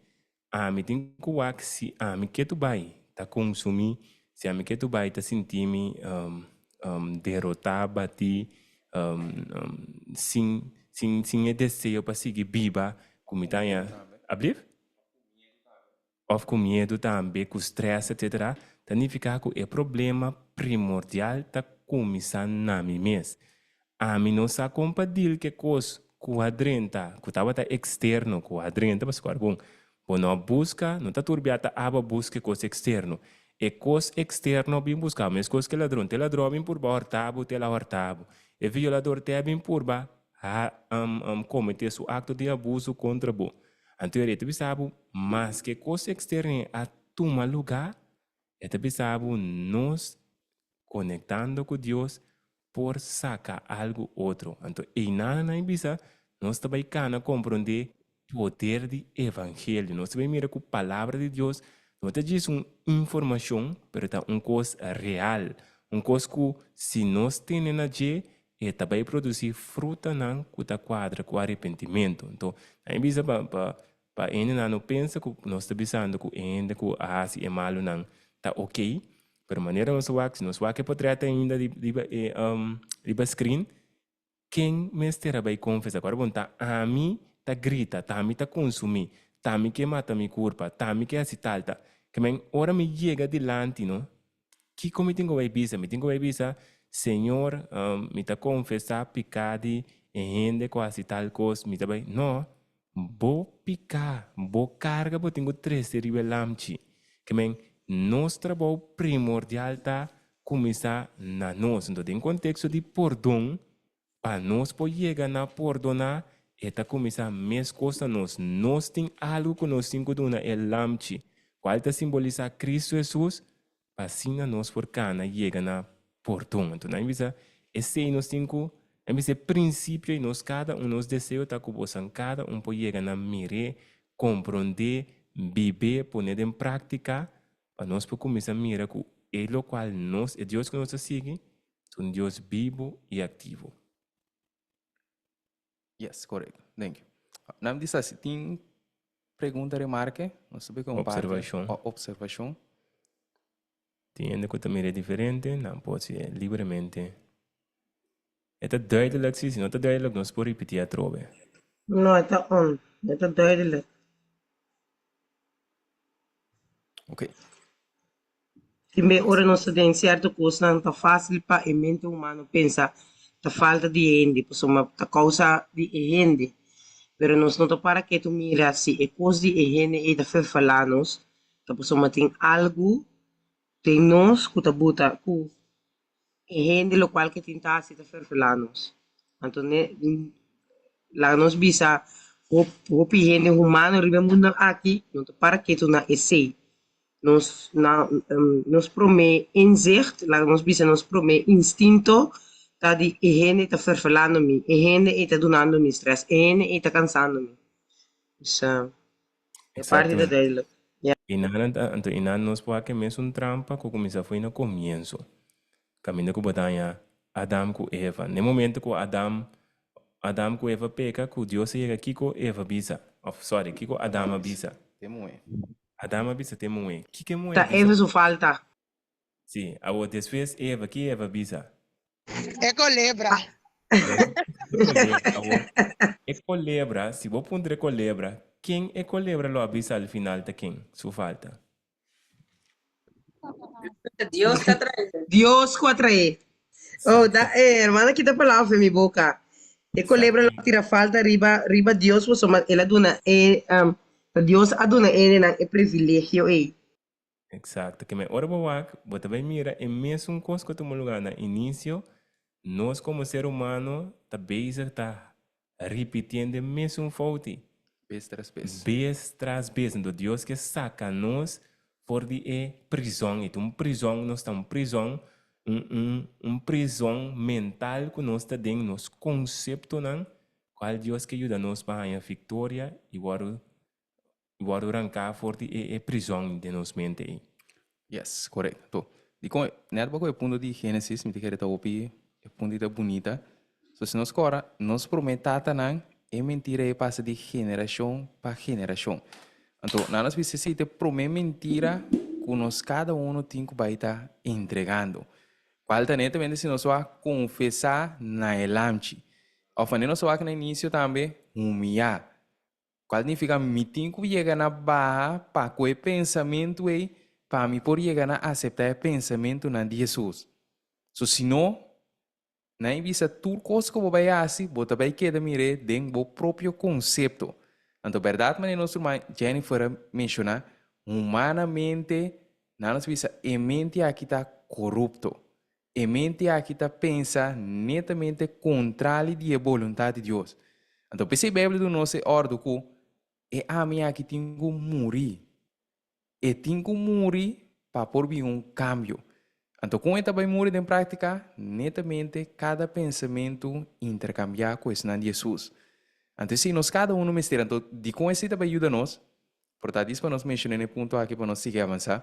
Ami tin ku wak si ami ke tu bai ta konsumí, si ami ke tu bai ta sinti mi derotá, batí, sin sin sin e deseo pa sigui biba ku mi ta haña, ablief? Òf ku miedu tambe, ku strès etsetera, ta nifiká ku e problema primordial ta kuminsá na mi mes. Ami no sa kon pa deal ke kos ku a drenta, ku tabata eksterno, ku a drenta pasobra bon, bo no a buska, no ta tur bia ta abo a buska e kos eksterno. E kos eksterno a bin buska bo, meskos ke ladron, te ladron a bin purba hòrta bo, te el a hòrta bo. E violador te a bin purba ha komete su akto di abuso kontra bo. Anto e ta bisa bo, maske e kos eksterno a tuma lugá, e ta bisa bo nos konektando ku Dios por saka algu otro. Anto einan nan bisa, nos ta bai kana komprondé poder di evangelio. Nos ta bai mira ku palabra di Dios no ta djis un informashon, pero ta un kos real, un kos ku si nos tene na dje, e ta bai produsí frutanan ku ta kuadra ku arepentimentu. Anto, nan bisa pa pa Pa hendenan no pensa ku nos ta bisando ku e hende ku a hasi e malunan ta okey, pero manera nos a wak, si nos wak e potrèt ainda riba e riba screen, ken mester a bai konfesá? Ku ora bon ta ami ta grita, ta ami ta konsumí, ta ami ke mata mi kurpa, ta ami ke hasi tal, ta. Ke men ora mi yega dilanti no, kiko mi tin ku bai bisa? Mi tin ku bai bisa, Señor, mi ta konfesá piká di e hende ku a hasi tal kos, mi ta bai. No, Bo piká, bo karga bo tin ku trese riba e lamchi. Ke men, nos trabou primordial ta kuminsá na nos. Enton, den konteksto di pordon, pa nos por yega na pordoná, e ta kuminsá meskos na nos. Nos tin algu ku nos tin ku duna e lamchi, kual ta simbolisá Kristu Hesus, pa asina nos por kana yega na pordon. Enton, nan bisa, esei nos tin ku. En bes e prinsipio i nos kada un nos deseo ta ku bosan kada un por yega na mir'é, komprondé, bib'é, pon'é den práktika, pa nos por kuminsá mira ku e lokual nos, e Dios ku nos ta sigui, ta un Dios bibu i aktivo. Yes, korekto. Thank you. Nan di sa si tin pregunta, remarke, nos ta beke un parti. Observashon. O observashon. Tin hende ku ta mira diferente, nan por hasié libremente. E ta duidelijk si, si no ta duidelijk nos por ripití atrobe. No, e ta on. E ta duidelijk. Ok. Tin be ora nos ta den sierto kosnan ta fásil pa e mente humano pensa ta falta di hende pasobra ta kousa di e hende. Pero nos no ta para ketu mira si e kos di e hende ei ta ferfelá nos ta pasobra tin algu den nos ku ta buta ku e hende lokual ke tin ta hasi ta ferfelá nos. Anto ne laga nos bisa hopi hende humano riba e mundu aki no ta para ketu na esei. Nos na nos promé inzicht, laga nos bisa nos promé instinto ta di e hende ta ferfelando mi, e hende ei ta dunando mi stress, e hende ei ta kansando mi. Dus e parti ta duidelijk. Ja. I nan ta, anto i nan nos por hak e mesun trampa ku kuminsá fo'i na komienso. Kaminda ku bo ta haña Adam ku Eva. Na e momento ku Adam Adam ku Eva peka, ku Dios a yega kiko Eva bisa? Òf sòri, kiko Adam a bisa? Te muhé. Adam a bisa te muhé. Kiko e muhé Ta a bisa? Eva su falta. Sí, awor despues Eva, ki Eva bisa? E kolebra. E kolebra. Awor, e kolebra, si bo puntra e kolebra, ken e kolebra lo a bisa al final ta ken su falta? Dios ta trae. Dios ku a trae. Oh, da, eh, hermana kita palabra fe mi boca. E colebra lo tira falta riba riba Dios pasobra el a duna e um, Dios a duna e nan e privilegio ei. Exacto. Ke men ora bo wak, bo ta bai mira e mesun kos ku a tuma lugar na inicio, nos komo ser humano ta bezig ta ripitiendo e mesun fouti. Bes tras bes. Bes tras bes. Enton Dios ke saka nos for di e prizon. I ta un prizon, nos ta un prizon, un un un prizon mental ku nos ta den, nos konseptonan, kual Dios ke yuda nos pa haña viktoria i wòrdu i wòrdu ranká for di e e prizòn den nos mente ei. Yes, korekto. Dikon nèt bo ku e punto di Génesis, mi ta kere ta hopi e punto ei ta bunita. So si nos kòrda, nos promé tatanan, e mentira ei pasa di generashon pa generashon. Anto nan nos bisa esei ta e promé mentira ku nos kada uno tin ku bai ta entregando. Kual ta netamente si nos wak konfesá na e lamchi. Òf manera nos wak na inisio tambe, humiyá. Cual nifica mi tin cu yega na baha pa cu e pensamentu ey pa mi por yega na acepta e pensamentunan di Jesus. So si no, nan e bisa tur cos cu bo bay haci, bo ta bay keda mir'é den bo propio concepto. Anto berdad manera nos ruman Jennifer a menciona, humanamente nan nos bisa e mente aki ta corupto. E mente aki ta pensa netamente kontrali di e boluntat di Dios. Anto p'esei Beibel duna nos e òrdu ku e ami aki tin ku muri. E tin ku muri pa por bin un kambio. Anto kon e ta bai muri den práktika? Netamente kada pensamentu interkambiá ku esnan di Hesus. Anto esei nos kada unu mester. Anto dikon esei ta bai yuda nos? Por ta dis pa nos menshoná na e punto aki pa nos sigui avansá.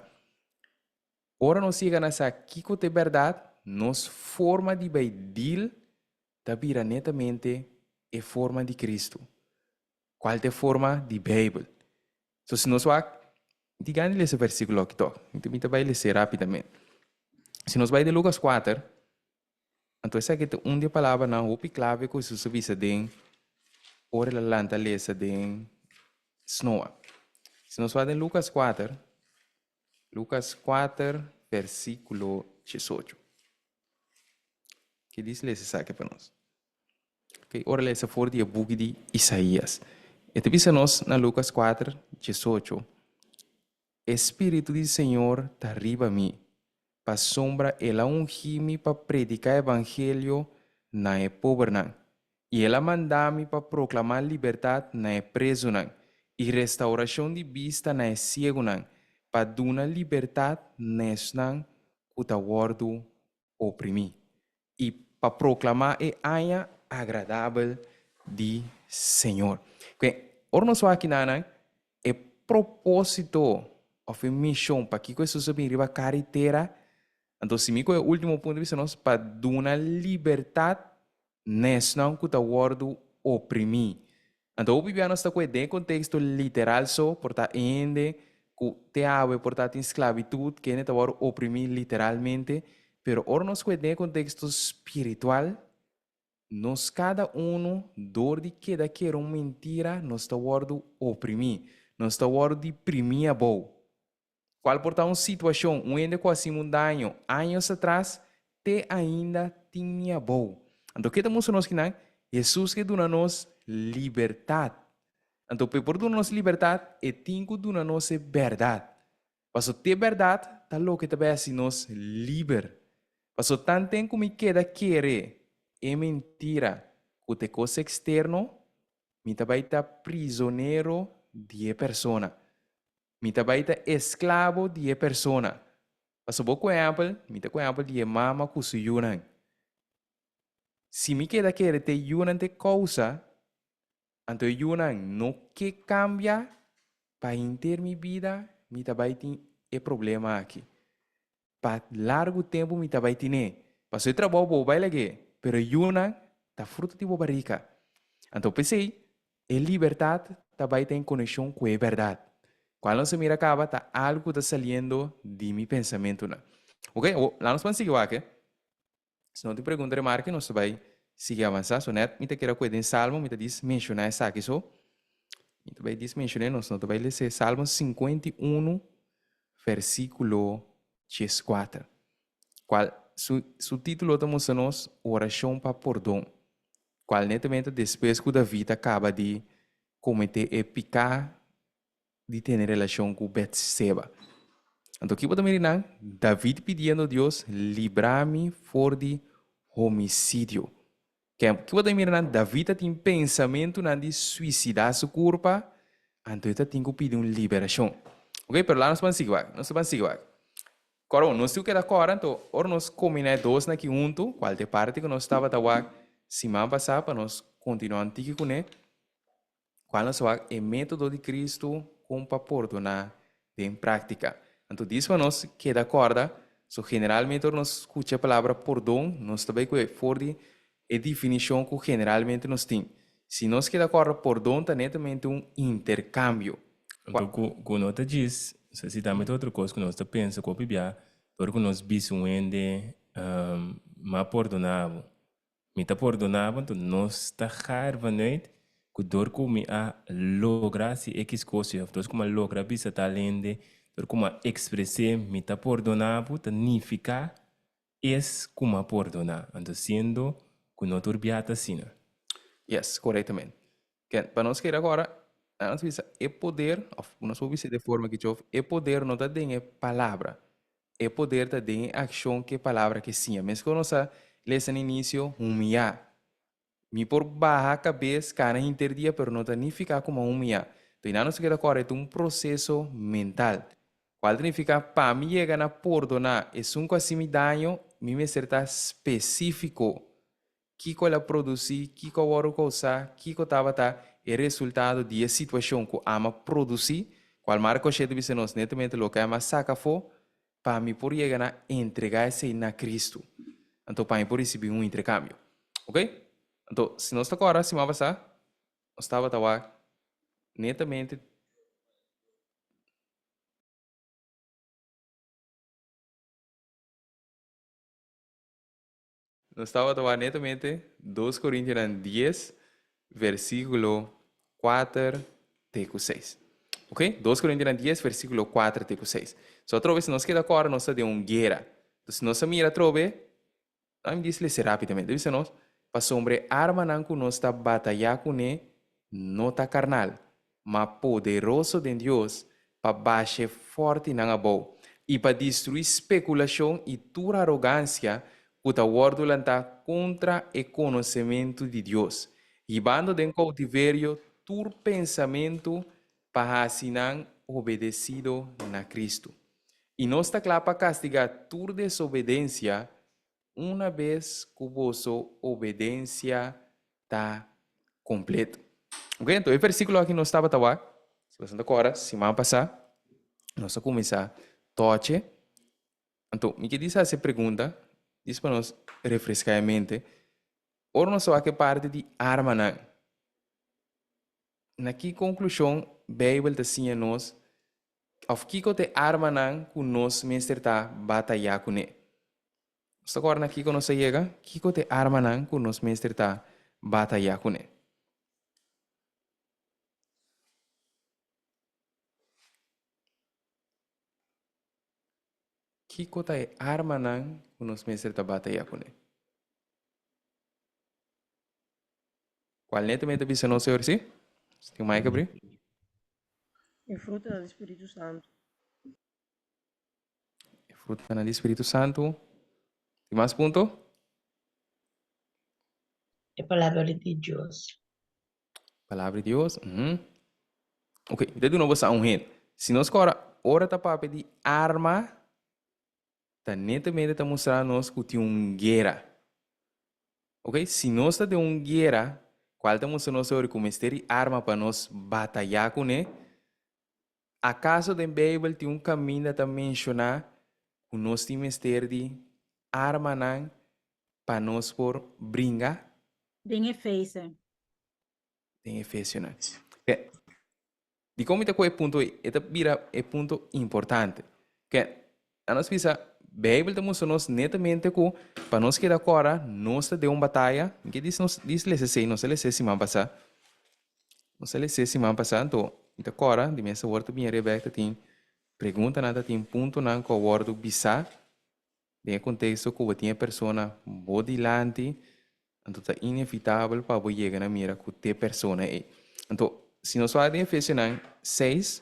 Ora nos yega na sa kiko ta e bèrdat, nos forma di bai deal ta bira netamente e forma di Kristu, kual ta e forma di Beibel. So si nos wak, mi tin gana di lesa e versíkulo aki tòg, mi ta bai les'é rápidamente. Si nos bai den Lukas kuater, anto esaki ta un di e palabranan hopi klave ku Hesus a bisa den ora el a lanta lesa den snoa. Si nos wak den Lukas kuater, Lukas kuater versíkulo diesocho. Ke dis lesa esaki pa nos? Ok, ora lesa for di e buki di Isaías. E ta bisa nos na Lukas kuater diesocho, E spiritu di Señor ta riba mi, pasobra el a ungí mi pa prediká evangelio na e pobernan, I el a manda mi pa proklamá libertat na e prezunan, i restaurashon di bista na e siegunan, pa duna libertat na esnan ku ta wòrdu oprimí, i pa proklamá e aña agradabel di Señor. Ke ora nos wak kinanan, e propósito òf e mishon pakiko Hesus a bin riba kara i tera, anto si mi ku e último punto bisa nos pa duna libertat na esnan ku ta wòrdu oprimí. Anto hopi bia nos ta kohe den e konteksto literal so, por ta e hende ku te awe por ta tin sklabitut, kende ta wòrdu oprimí literalmente, pero ora nos kohe den e konteksto spiritual, nos kada unu dor di keda kere un mentira nos ta wòrdu oprimí, nos ta wòrdu diprimí abou. Cual por ta un situacion un hende cu a hacimi un daño años atras te ainda tin mi abou. Anto ke ta mustra nos kinan? Hesus ke duna nos libertad. Anto p'e por duna nos libertad e tin cu duna nos e berdad. Paso t'e berdad ta loke ta bay haci nos liber. Paso tanten cu mi keda kere e mentira cu t'e cos externo, mi ta bay ta prisonero di e persona. Mi ta bai ta esklabo di e persona. Pasobra bo ku ehèmpel, mi ta ku ehèmpel di e mama ku su yunan. Si mi keda kere te yunan te kousa, anto e yunan no ke kambia, pa henter mi bida mi ta bai tin e problema aki. Pa largu tempu mi ta bai tine. Pasobra e trabou bo bai lag'é, pero e yunan ta fruto di bo barika. Anto p'esei E libertat ta bai ta en konekshon ku e bèrdat. Kual nos a mira kaba ta algu ku ta saliendo di mi pensamentunan. Oke, awor laat nos ban sigui wak. Si no tin pregunta remarke nos ta bai sigui avansá. So nèt mi ta kere ku e den Salmo mi ta dis menshoná esaki so. Mi ta bai dis menshoné nos no ta bai lesa e Salmo 51 versíkulo 14. Kual su su título ta mustra nos orashon pa pordon. Cual netamente despues cu David a caba di comete e pica di tene relacion cu Betseba. Anto ki bo ta mira nan? David pidiendo Dios, libra mi for di homicidio. Ki bo ta mira nan? David ta tin pensamentunan di suicida su curpa, anto e ta tin cu pidi un liberacion. Ok, pero laat nos ban sigui wak, nos ta ban sigui wak. Kòrda nos tin ku keda kòrda, anto ora nos kombiná e dosnan aki huntu, kual ta e parti ku nos tabata wak siman pasá pa nos kontinuá un tiki kuné, kual nos a wak e método di Kristu kon pa pordoná den práktika. Anto dis pa nos keda kòrda, so generalmente ora nos skucha e palabra pordon, nos ta bai ku e for di e definishon ku generalmente nos tin. Si nos keda kòrda pordon ta netamente un interkambio. Anto ku ku no ta djis, so si tambe ta otro kos ku nos ta pensa ku hopi bia, ora ku nos bisa un hende m'a pordoná bo, mi ta pordoná bo, anto nos ta gaar vanuit ku dor ku mi a logra hasi ekis kos òf dor ku mi a logra bisa tal hende, dor ku mi a ekspres'é mi ta pordoná bo, ta nifiká Es ku m'a pordoná, anto siendo ku no tur bia ta asina. Yes, korektamente. Ken, pa nos kere agora, nos bisa e poder, of nos por bisa de forma kichof, e poder no ta den e palabra. E poder ta den e akshon ku e palabra ke siña. Meskos nos a lesa na inisio, humiyá. Mi por baha kabes kana hinter dia pero no ta nifiká ku mi a humiyá. Enton nan nos ta keda kòrda e ta un proseso mental. Kual ta nifiká pa mi yega na pordoná esun ku a hasi mi daño mi mester ta spesífiko. Kiko el a produsí, kiko a wòrdu kousá, kiko tabata e resultado di e situashon ku ami a produsí, kual Marko shete bisa nos netamente loke ami a saka afó pa mi por yega na entregá esei na Kristu. Anto pa mi por risibí un interkambio. Ok? Anto, si nos ta kòrda siman pasá, nos tabata wak netamente. Nos tabata wak netamente dos Korintionan dies, versíkulo kuater te ku seis. Ok? Dos Korintionan dies, versíkulo kuater te ku seis. So atrobe si nos keda kòrda nos ta den un guera. Entonces si nos a mira atrobe, Nan mi disles'é rápidamente. Bisa nos, Pasobra e armanan ku nos ta batayá kuné no ta karnal, ma poderoso den Dios pa basha e fòrtinan abou i pa destruí spekulashon i tur arogansia ku ta wòrdu lantá kontra e konosementu di Dios, hibando den koutiverio tur pensamentu pa hasi nan obedesido na Kristu. I nos ta kla pa kastigá tur desobedensia una bes ku boso obedensia ta kompleto. Ok, anto e versíkulo aki nos tabata wak, si boso ta kòrda, siman pasá nos a kuminsá tòche. Anto mi ke disa hasi e pregunta, disa pa nos refreská e mente, ora nos a wak e parti di armanan, na ki konklushon Beibel ta siña nos òf kiko ta e armanan ku nos mester ta batayá kuné? Nos ta kòrda na kiko nos a yega? Kiko ta e armanan ku nos mester ta batayá kuné? Kiko ta e armanan ku nos mester ta batayá kuné? Kual netamente ta bisa nos señor si? Si tin mic abrí. E frutanan di Spiritu Santu. E frutanan di Spiritu Santu. Tin mas punto? E palabra di Dios. Palabra di Dios. Mm. Ok, mi ta duna boso un hint. Si nos kora ora ta papia di arma, ta netamente ta mustra nos ku tin un guera. Ok, si nos ta den un guera, kual ta mustra nos ora ku mester di arma pa nos batayá kuné, Akaso den Beibel tin un kaminda ta menshoná ku nos tin mester di armanan pa nos por bringa? Den Efeso. Den Efesionan. Ke, dikon mi ta kohe e punto ei? E ta bira e punto importante. Ke, a nos bisa, Beibel ta mustra nos netamente ku pa nos keda kòrda nos ta den un bataya. Mi ke dis nos dis lesa esei, nos a lesa e siman pasá. Nos a lesa e siman pasá, anto mi ta kòrda di mes awor ta bini Rebek ta tin preguntanan, ta tin puntonan ku a wòrdu bisá den e konteksto ku bo tin e persona bo dilanti, anto ta inevitabel pa bo yega na mira ku t'e persona ei. Anto, si nos wak den Efesionan seis,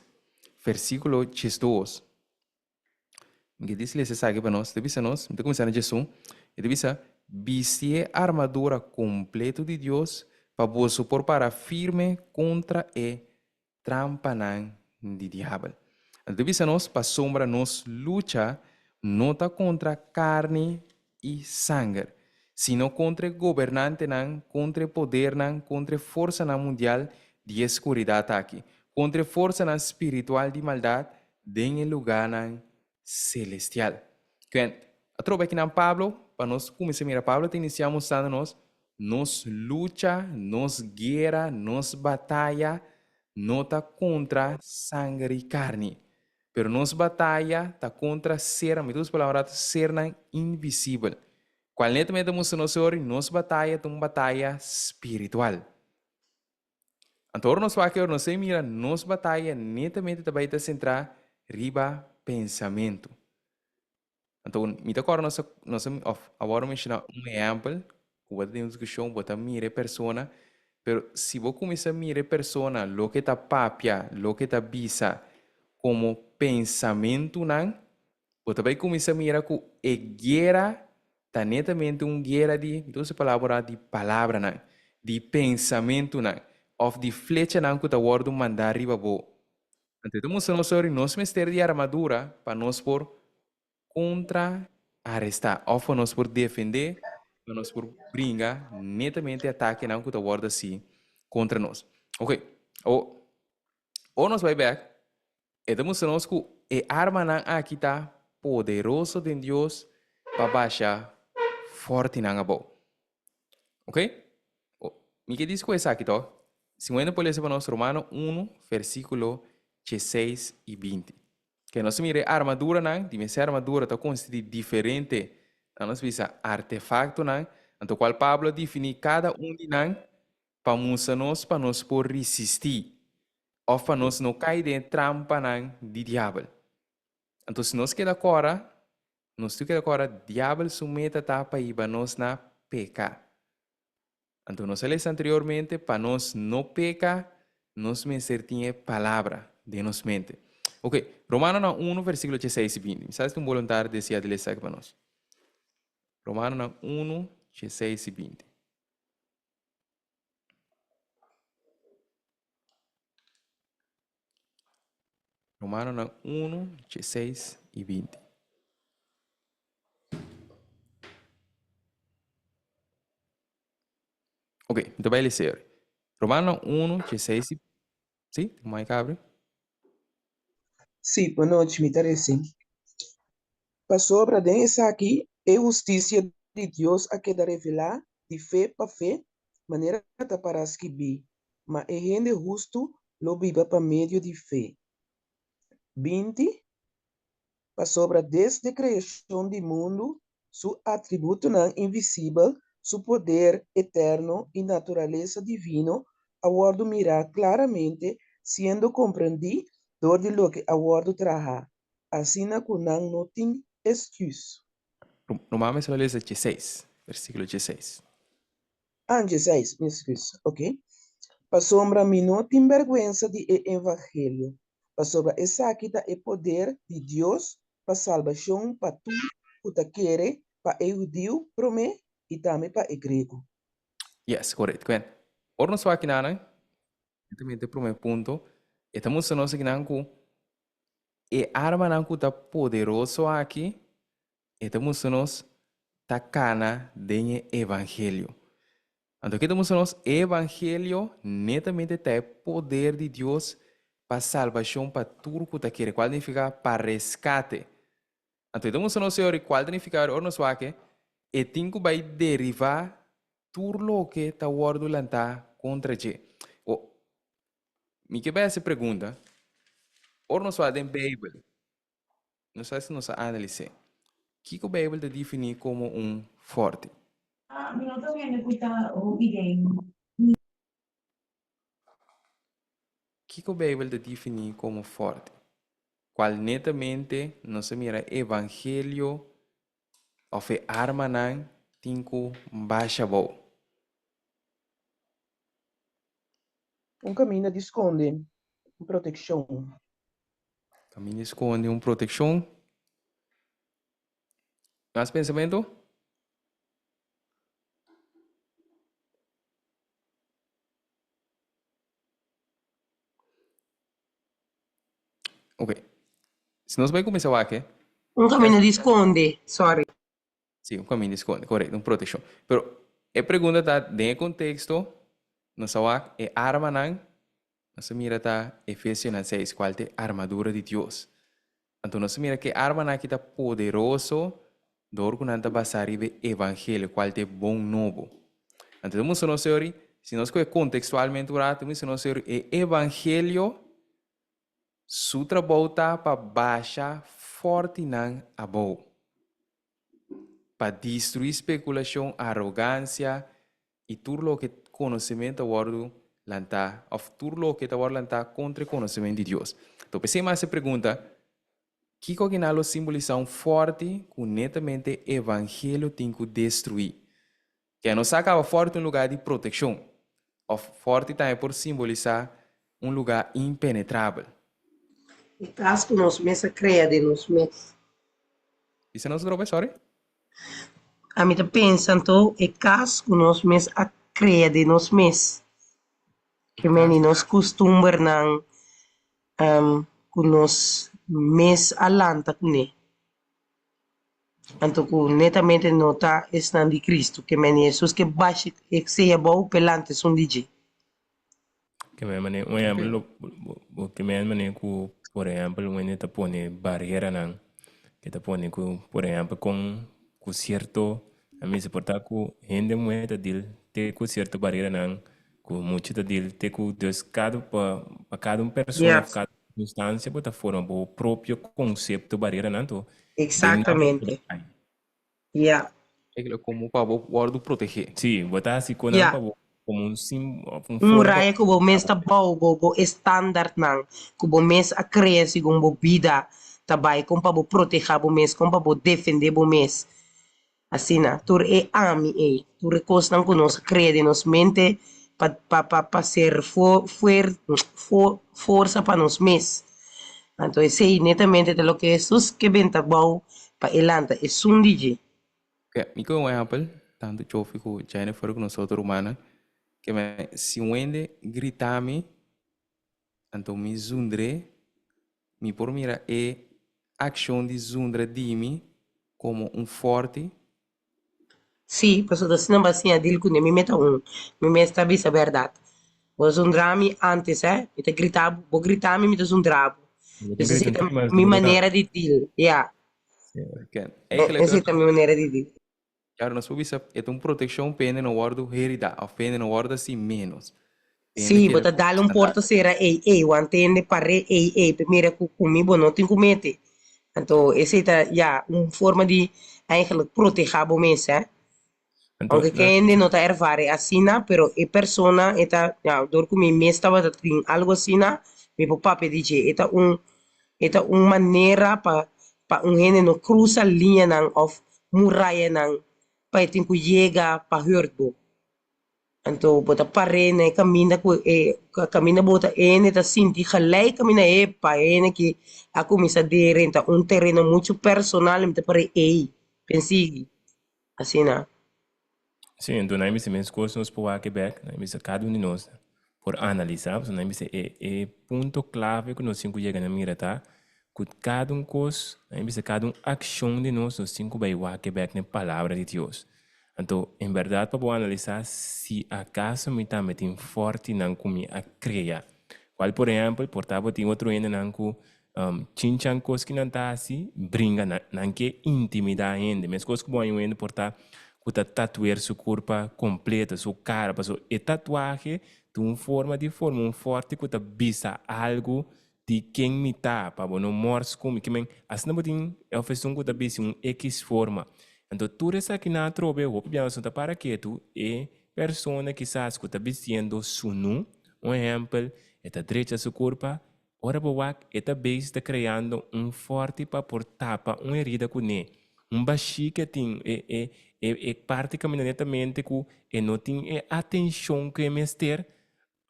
versíkulo diesdos. Mi ke disi lesa esaki pa nos. Ta bisa nos, mi ta kuminsá na djesun, e ta bisa, Bisti e armadura kompleto di Dios pa boso por para firme kontra e trampanan di diabel. Anto ta bisa nos pasobra nos lucha no ta kontra karni i sanger, sino kontra e gobernantenan, kontra e podernan, kontra e forsanan mundial di e skuridat aki, kontra e forsanan spiritual di maldat den e lugánan selestial. Kwen, atrobe akinan Pablo, pa nos kuminsá mira, Pablo ta inisiá mostrando nos, nos lucha, nos guera, nos bataya no ta kontra sanger i karni, pero nos bataya ta kontra sernan, mi ta usa palabra rato, sernan invisibel, kual netamente ta mustra nos ori nos bataya ta un bataya spiritual. Anto ora nos wak ora nos ta mira nos bataya netamente ta bai ta sentrá riba pensamentu. Anto mi ta kòrda nos a nos a òf awor a menshoná un ehèmpel ku bo ta den un diskushon bo ta mira e persona pero si bo kuminsá mira e persona loke ta papia loke ta bisa komo pensamentunan bo ta bai kuminsá mira ku e guera ta netamente un guera di, mi ta usa e palabra di palabranan, di pensamentunan, òf di flechanan ku ta wòrdu mandá riba bo. Anto e ta mustra nos ori nos mester di armadura pa nos por kontra arestá, òf pa nos por defendé, pa nos por bringa netamente atakenan ku ta wòrdu hasi kontra nos. Oke, awor, ora nos bai bèk, E ta mustra nos ku e armanan aki ta poderoso den Dios pa basha fòrtinan abou. Ok? Mi ke dis ku esaki tòg? Si un hende por lesa pa nos Romano unu, versíkulo dieseis i binti. Ke nos ta mira e armaduranan, di mes e armadura ta konsisti di diferente, nan nos bisa, artefaktonan, anto kual Pablo a definí kada un di nan pa mustra nos pa nos por risistí òf pa nos no kai den e trampanan di Diabel. Anto si nos keda kòrda, nos tur keda kòrda, Diabel su meta ta pa hiba nos na peka. Anto nos a lesa anteriormente, pa nos no peka, nos mester tin e Palabra den nos mente. Ok, Romanonan unu, versíkulo dieseis i binti. Mi sa si tin un boluntario deseá di lesa esaki pa nos. Romanonan unu, dieseis i binti. Romanonan unu, dieseis i binti. Ok, mi ta bai lesa ori. Romanonan unu, dieseis i, si, tin mai kabri? Sí, bonochi, mi ta resi. Pasobra den esaki e hustisia di Dios a keda revelá di fe pa fe, manera ta pará skibí, Ma e hende hustu lo biba pa medio di fe. 20, Pasobra desde kreashon di mundu, su atributonan invisibel, su poder eterno i naturalesa divino a wòrdu mirá klaramente siendo komprendí dor di loke a wòrdu trahá, asina ku nan no tin esküs. Ruman mester a lesa dieseis, versíkulo dieseis. Ah, dieseis, mi esküs, ok. Pasobra mi no tin bèrgwensa di e evangelio, pasobra esaki ta e poder di Dios pa salbashon pa tur ku ta kere, pa e hudiu promé i tambe pa e griego. Yes, korekto. Kwen, ora nos wak kinanan, netamente e promé punto, e ta mustra nos akinan ku e armanan ku ta poderoso aki, e ta mustra nos ta kana den e evangelio. Anto ke ta mustra nos? E evangelio netamente ta e poder di Dios pa salbashon pa tur ku ta kere, kual ta nifiká pa reskate. Anto e ta mustra nos señor kual ta nifiká ora nos wak e tin ku bai derivá tur loke ta wòrdu lantá kontra dje. O, mi ke bai hasi pregunta, ora nos wak den Beibel, Nos a nos a analis'é. Kiko Beibel ta definí komo un fòrti? Mi no ta un hende ku ta hopi den. Kiko Beibel ta definí komo fòrti? Kual netamente nos a mira evangelio òf e armanan tin ku basha abou. Un kaminda di skonde un protekshon. Kaminda di skonde un protekshon. Mas pensamentu? Ok. Si nos bai kuminsá wak e. Un kaminda di skonde, sorry. Sí, un kaminda di skonde, korekto, un protekshon. Pero e pregunta ta, den e konteksto, nos a wak e armanan, nos a mira ta Efesionan seis, kual ta e armadura di Dios. Anto nos a mira ku e armanan aki ta poderoso dor ku nan ta basá riba e evangelio, kual ta e bon nobo. Anto ta mustra nos señor, si nos kohe kontekstualmente un rato, ta mustra nos señor e evangelio su trabou ta pa basha fòrtinan abou, pa destruí spekulashon, arogansia i tur loke konosementu a wòrdu lantá òf tur loke ta wòrdu lantá kontra e konosementu di Dios. Enton p'esei mi hasi e pregunta, kiko kinan lo simbolisá un fòrti ku netamente evangelio tin ku destruí? Ke no sa kaba fòrti un lugá di protekshon, òf fòrti tambe por simbolisá un lugá impenetrabel. E kas ku nos mes a krea den nos mes. Bisa nos otra bes, sorry. Ami ta pensa anto e kas ku nos mes a krea den nos mes. Ke meni nos kustumbernan ku nos mes a lanta kuné. Anto ku netamente no ta esnan di Cristo, ke meni Hesus ke basha e sea abou p'e lanta esun di dje. Ke men manera, un ehempel lo bo ke men manera ku por ehempel un hende ta pone bareranan ke ta pone ku por ehempel kon ku sierto a mester por ta ku hende muhé ta dil te ku sierto bareranan ku mucha ta dil te ku dus kada pa pa kada un persona of kada Circunstancia bo ta forma bo propio concepto bareranan to den nan bo Exactamente. Ja. Regla como pa bo wordo protege. Sí, bo ta haci conan Ja. pa bo como un sim of un Un forma pa muraya ku bo mes ta bou, bo bo estandartnan ku bo mes a krea segun bo bida ta bai, kon pa bo protehá bo mes, kon pa bo defendé bo mes. Asina, tur e ami ei, tur e kosnan ku nos a krea den nos mente pa pa pa pa ser fuer forsa pa nos mes. Anto esei netamente ta loke Hesus ke benta bou pa e lanta esun di dje. Oke, mi kohe un ehèmpel, tantu Jofi ku Jennifer ku nos otro rumannan, ke me si un hende grita mi, anto mi zundr'é, Mi por mira e akshon di zundra di mi komo un fòrti? Sí, pasobra si nan bo a siña deal kuné, mi meta un. Mi mes ta bisa bèrdat. Bo zundra mi ántes, hè. Mi ta grita bo, bo grita mi, mi ta zundra bo. Bo ta Dus esei grita ta un mas mi duro manera tambe. di deal, ya. Ken. Eigenlijk Esei ta mi manera di deal. Claro, nos por bisa e ta un proteccion pa hende no wordo herida of pa hende no wordo haci menos. Pa hende Sí, bo keda ta ku dal un standaard. porta sera ei, ei, wanta hende par'é ei, ei, pe mira ku ku mi bo no tin ku mete. Anto esei ta, ya, un forma di eigenlijk protehá bo mes, hè. Anto, Aunke nos kende no ta ervare asina, pero e persona e ta, ya, dor ku mi mes tabata tin algu asina, mi por papia di dje. E ta un, e ta un manera pa pa un hende no krusa liñanan òf murayanan pa e tin ku yega pa hurt bo. Anto bo ta par'é na e kaminda ku e kaminda bo ta e hende ta sinti gelijk kaminda epa e hende ki a kuminsá derenta un tereno muchu personal mi ta par'é ey pensigi asina. Sí, anto nan bisa meskos nos por wak e bek, nan bisa kada un di nos por analisá, pasobra nan bisa e e punto klave ku nos tin ku yega na mira ta ku kada un kos, nan bisa kada un akshon di nos, nos tin ku bai wak e bek na e palabra di Dios. Anto, en bèrdat pa bo analisá si akaso mi tambe tin fòrtinan ku mi a krea. Kual por ehèmpel, por ta bo tin otro hendenan ku chinchan kos ki nan ta hasi, bringa, nan nan ke intimidá hende. Meskos ku bo haña un hende por ta ku ta tatuer su kurpa kompleto, su kara, pasobra e tatuahe ta un forma di forma un fòrti ku ta bisa algu Di ken mi ta, pa bo no mors ku mi. Ke men, asina bo tin e of esun ku ta bisti un ekis forma. Anto tur esakinan atrobe hopi biaha nos no ta para ketu e persona kisas ku ta bistiendo sunu, un ehèmpel, e ta drecha su kurpa, ora bo wak e ta bezig ta kreando un fòrti pa por tapa un herida kuné, un bashí ke tin, e e e e parti kaminda netamente ku e no tin e atenshon ku e mester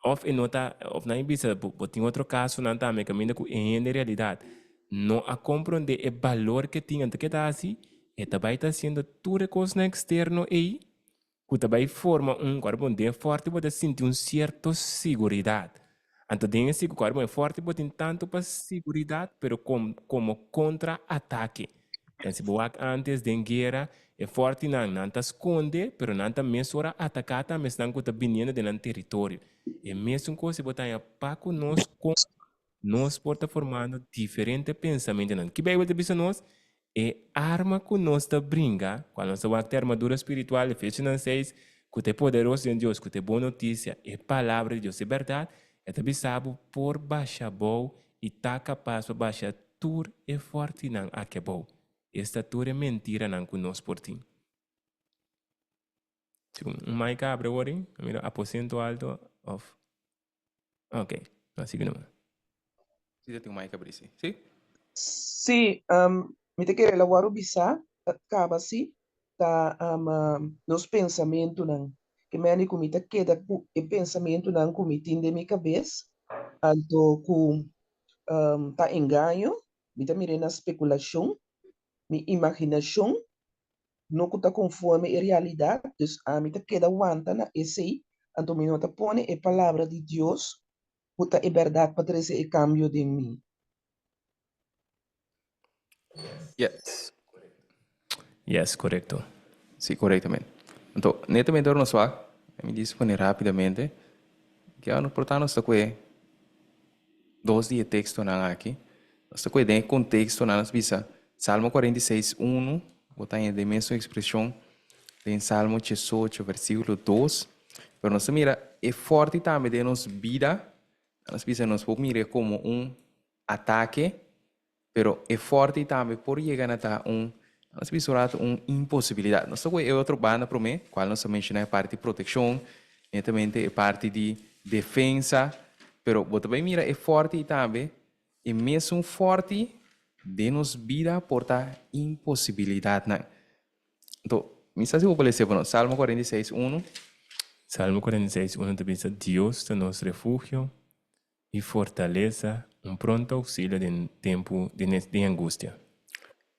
Of e no ta, of nan e bisa, bo, bo tin otro kasonan tambe kaminda ku e hende en realidat no a komprondé e balor ke tin, anto ke ta hasi? E ta bai ta hasiendo tur e kosnan eksterno ei ku ta bai forma un, ku ora bo den fòrti bo ta sinti un sierto siguridat. Anto den e sigu ku ora bo den fòrti bo tin tantu pa siguridat pero kom, komo kontra atake. En si bo wak antes den guera, e fòrtinan nan ta skonde, pero nan ta mesora ataká tambe esnan ku ta biniendo den nan teritorio. E mesun kos si bo ta haña pa ku nos kon nos por ta formando diferente pensamentunan. Ki Beibel ta bisa nos? E arma ku nos ta bringa, kual nos ta wak ta e armadura spiritual, Efesionan seis, ku ta e poderoso den Dios, ku ta e bon notisia, e Palabra di Dios, e bèrdat, e ta bisa bo por basha abou i ta kapas pa basha tur e fòrtinan aki abou, esta tur e mentiranan ku nos por tin. Si un mic abre awor ei, a mira aposento alto of ok, no sigui numa. Si ta tin un mic abri si. Si? Sí, mi ta kere lawaru bisa kaba si ta nos pensamentunan. Ke mende ku mi ta keda ku e pensamentunan ku mi tin den mi kabes, anto ku ta engaño, mi ta mir'é na spekulashon, mi imaginashon no ku ta konforme e realidat, dus ami ta keda wanta na esei, anto mi no ta pone e palabra di Dios ku ta e bèrdat pa trese e kambio den mi. Yes. Yes, korekto. Sí, korektamente. Anto, netamente ora nos wak, mi dici pone rápidamente, ke nos por ta nos ta kue dos di e tekstonan aki. Nos ta kue den e kontekstonan nos bisa Salmo 46, unu, bo ta haña den mesun ekspreshon den Salmo 18, versíkulo 2. Pero nos ta mira e fòrti tambe den nos bida, nos bisa nos por mir'é komo un atake, pero e fòrti tambe por yega na ta un, nos bisa un rato, un imposibilidat. Nos ta kohe e otro banda promé, kual nos a menshoná e parti protekshon, netamente e parti di defensa, pero bo ta bai mira e fòrti tambe, e mesun fòrti den nos bida por ta imposibilidatnan. Anto, mi sa si bo por lesa pa nos, Salmo 46, unu. Salmo 46, unu ta bisa, Dios ta nos refugio i fortalesa, un pronto auxilio den tempu di angustia.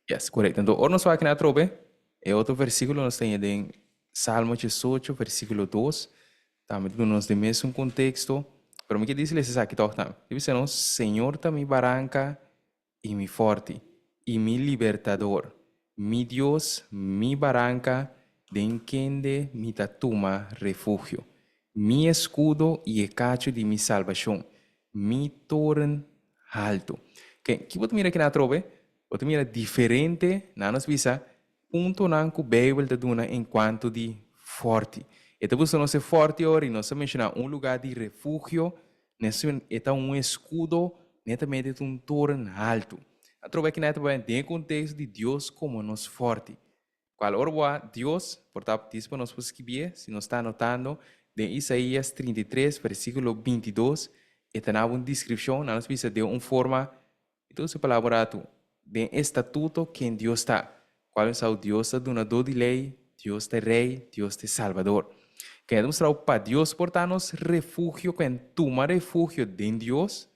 Yes, korekto. Anto, ora nos wak na atrobe, e otro versíkulo nos ta haña den Salmo 18, versíkulo 2, tambe ta duna nos den mesun konteksto, pero mi ke disi lesa esaki tòg tambe. E bisa nos, Señor ta mi baranka i mi fòrti, i mi libertador, mi Dios, mi baranka. den kende mi ta tuma refugio, mi eskudo i e kachu di mi salbashon, mi toren haltu. Ke, ki bo ta mira kina atrobe? Bo ta mira diferente, nan nos bisa, puntonan ku Beibel ta duna enkuanto di fòrti. E ta buska nos e fòrti ora i nos ta menshoná un lugá di refugio, nes e ta un eskudo, netamente ta un toren haltu. Atrobe kina ta bai den e konteksto di Dios komo nos fòrti. Cual ora bo a Dios por ta dis pa nos por skibié, si nos ta anotando, den Isaías 33, versículo 22, e ta naba un descripcion, nan nos bisa den un forma, mi ta usa e palabra un ratu, den e statuto ken Dios ta, cual nos sa Dios ta dunador di ley, Dios ta e Rey, Dios ta e Salbador. Ken ta mustra pa Dios por ta nos refugio, ken tuma refugio den Dios,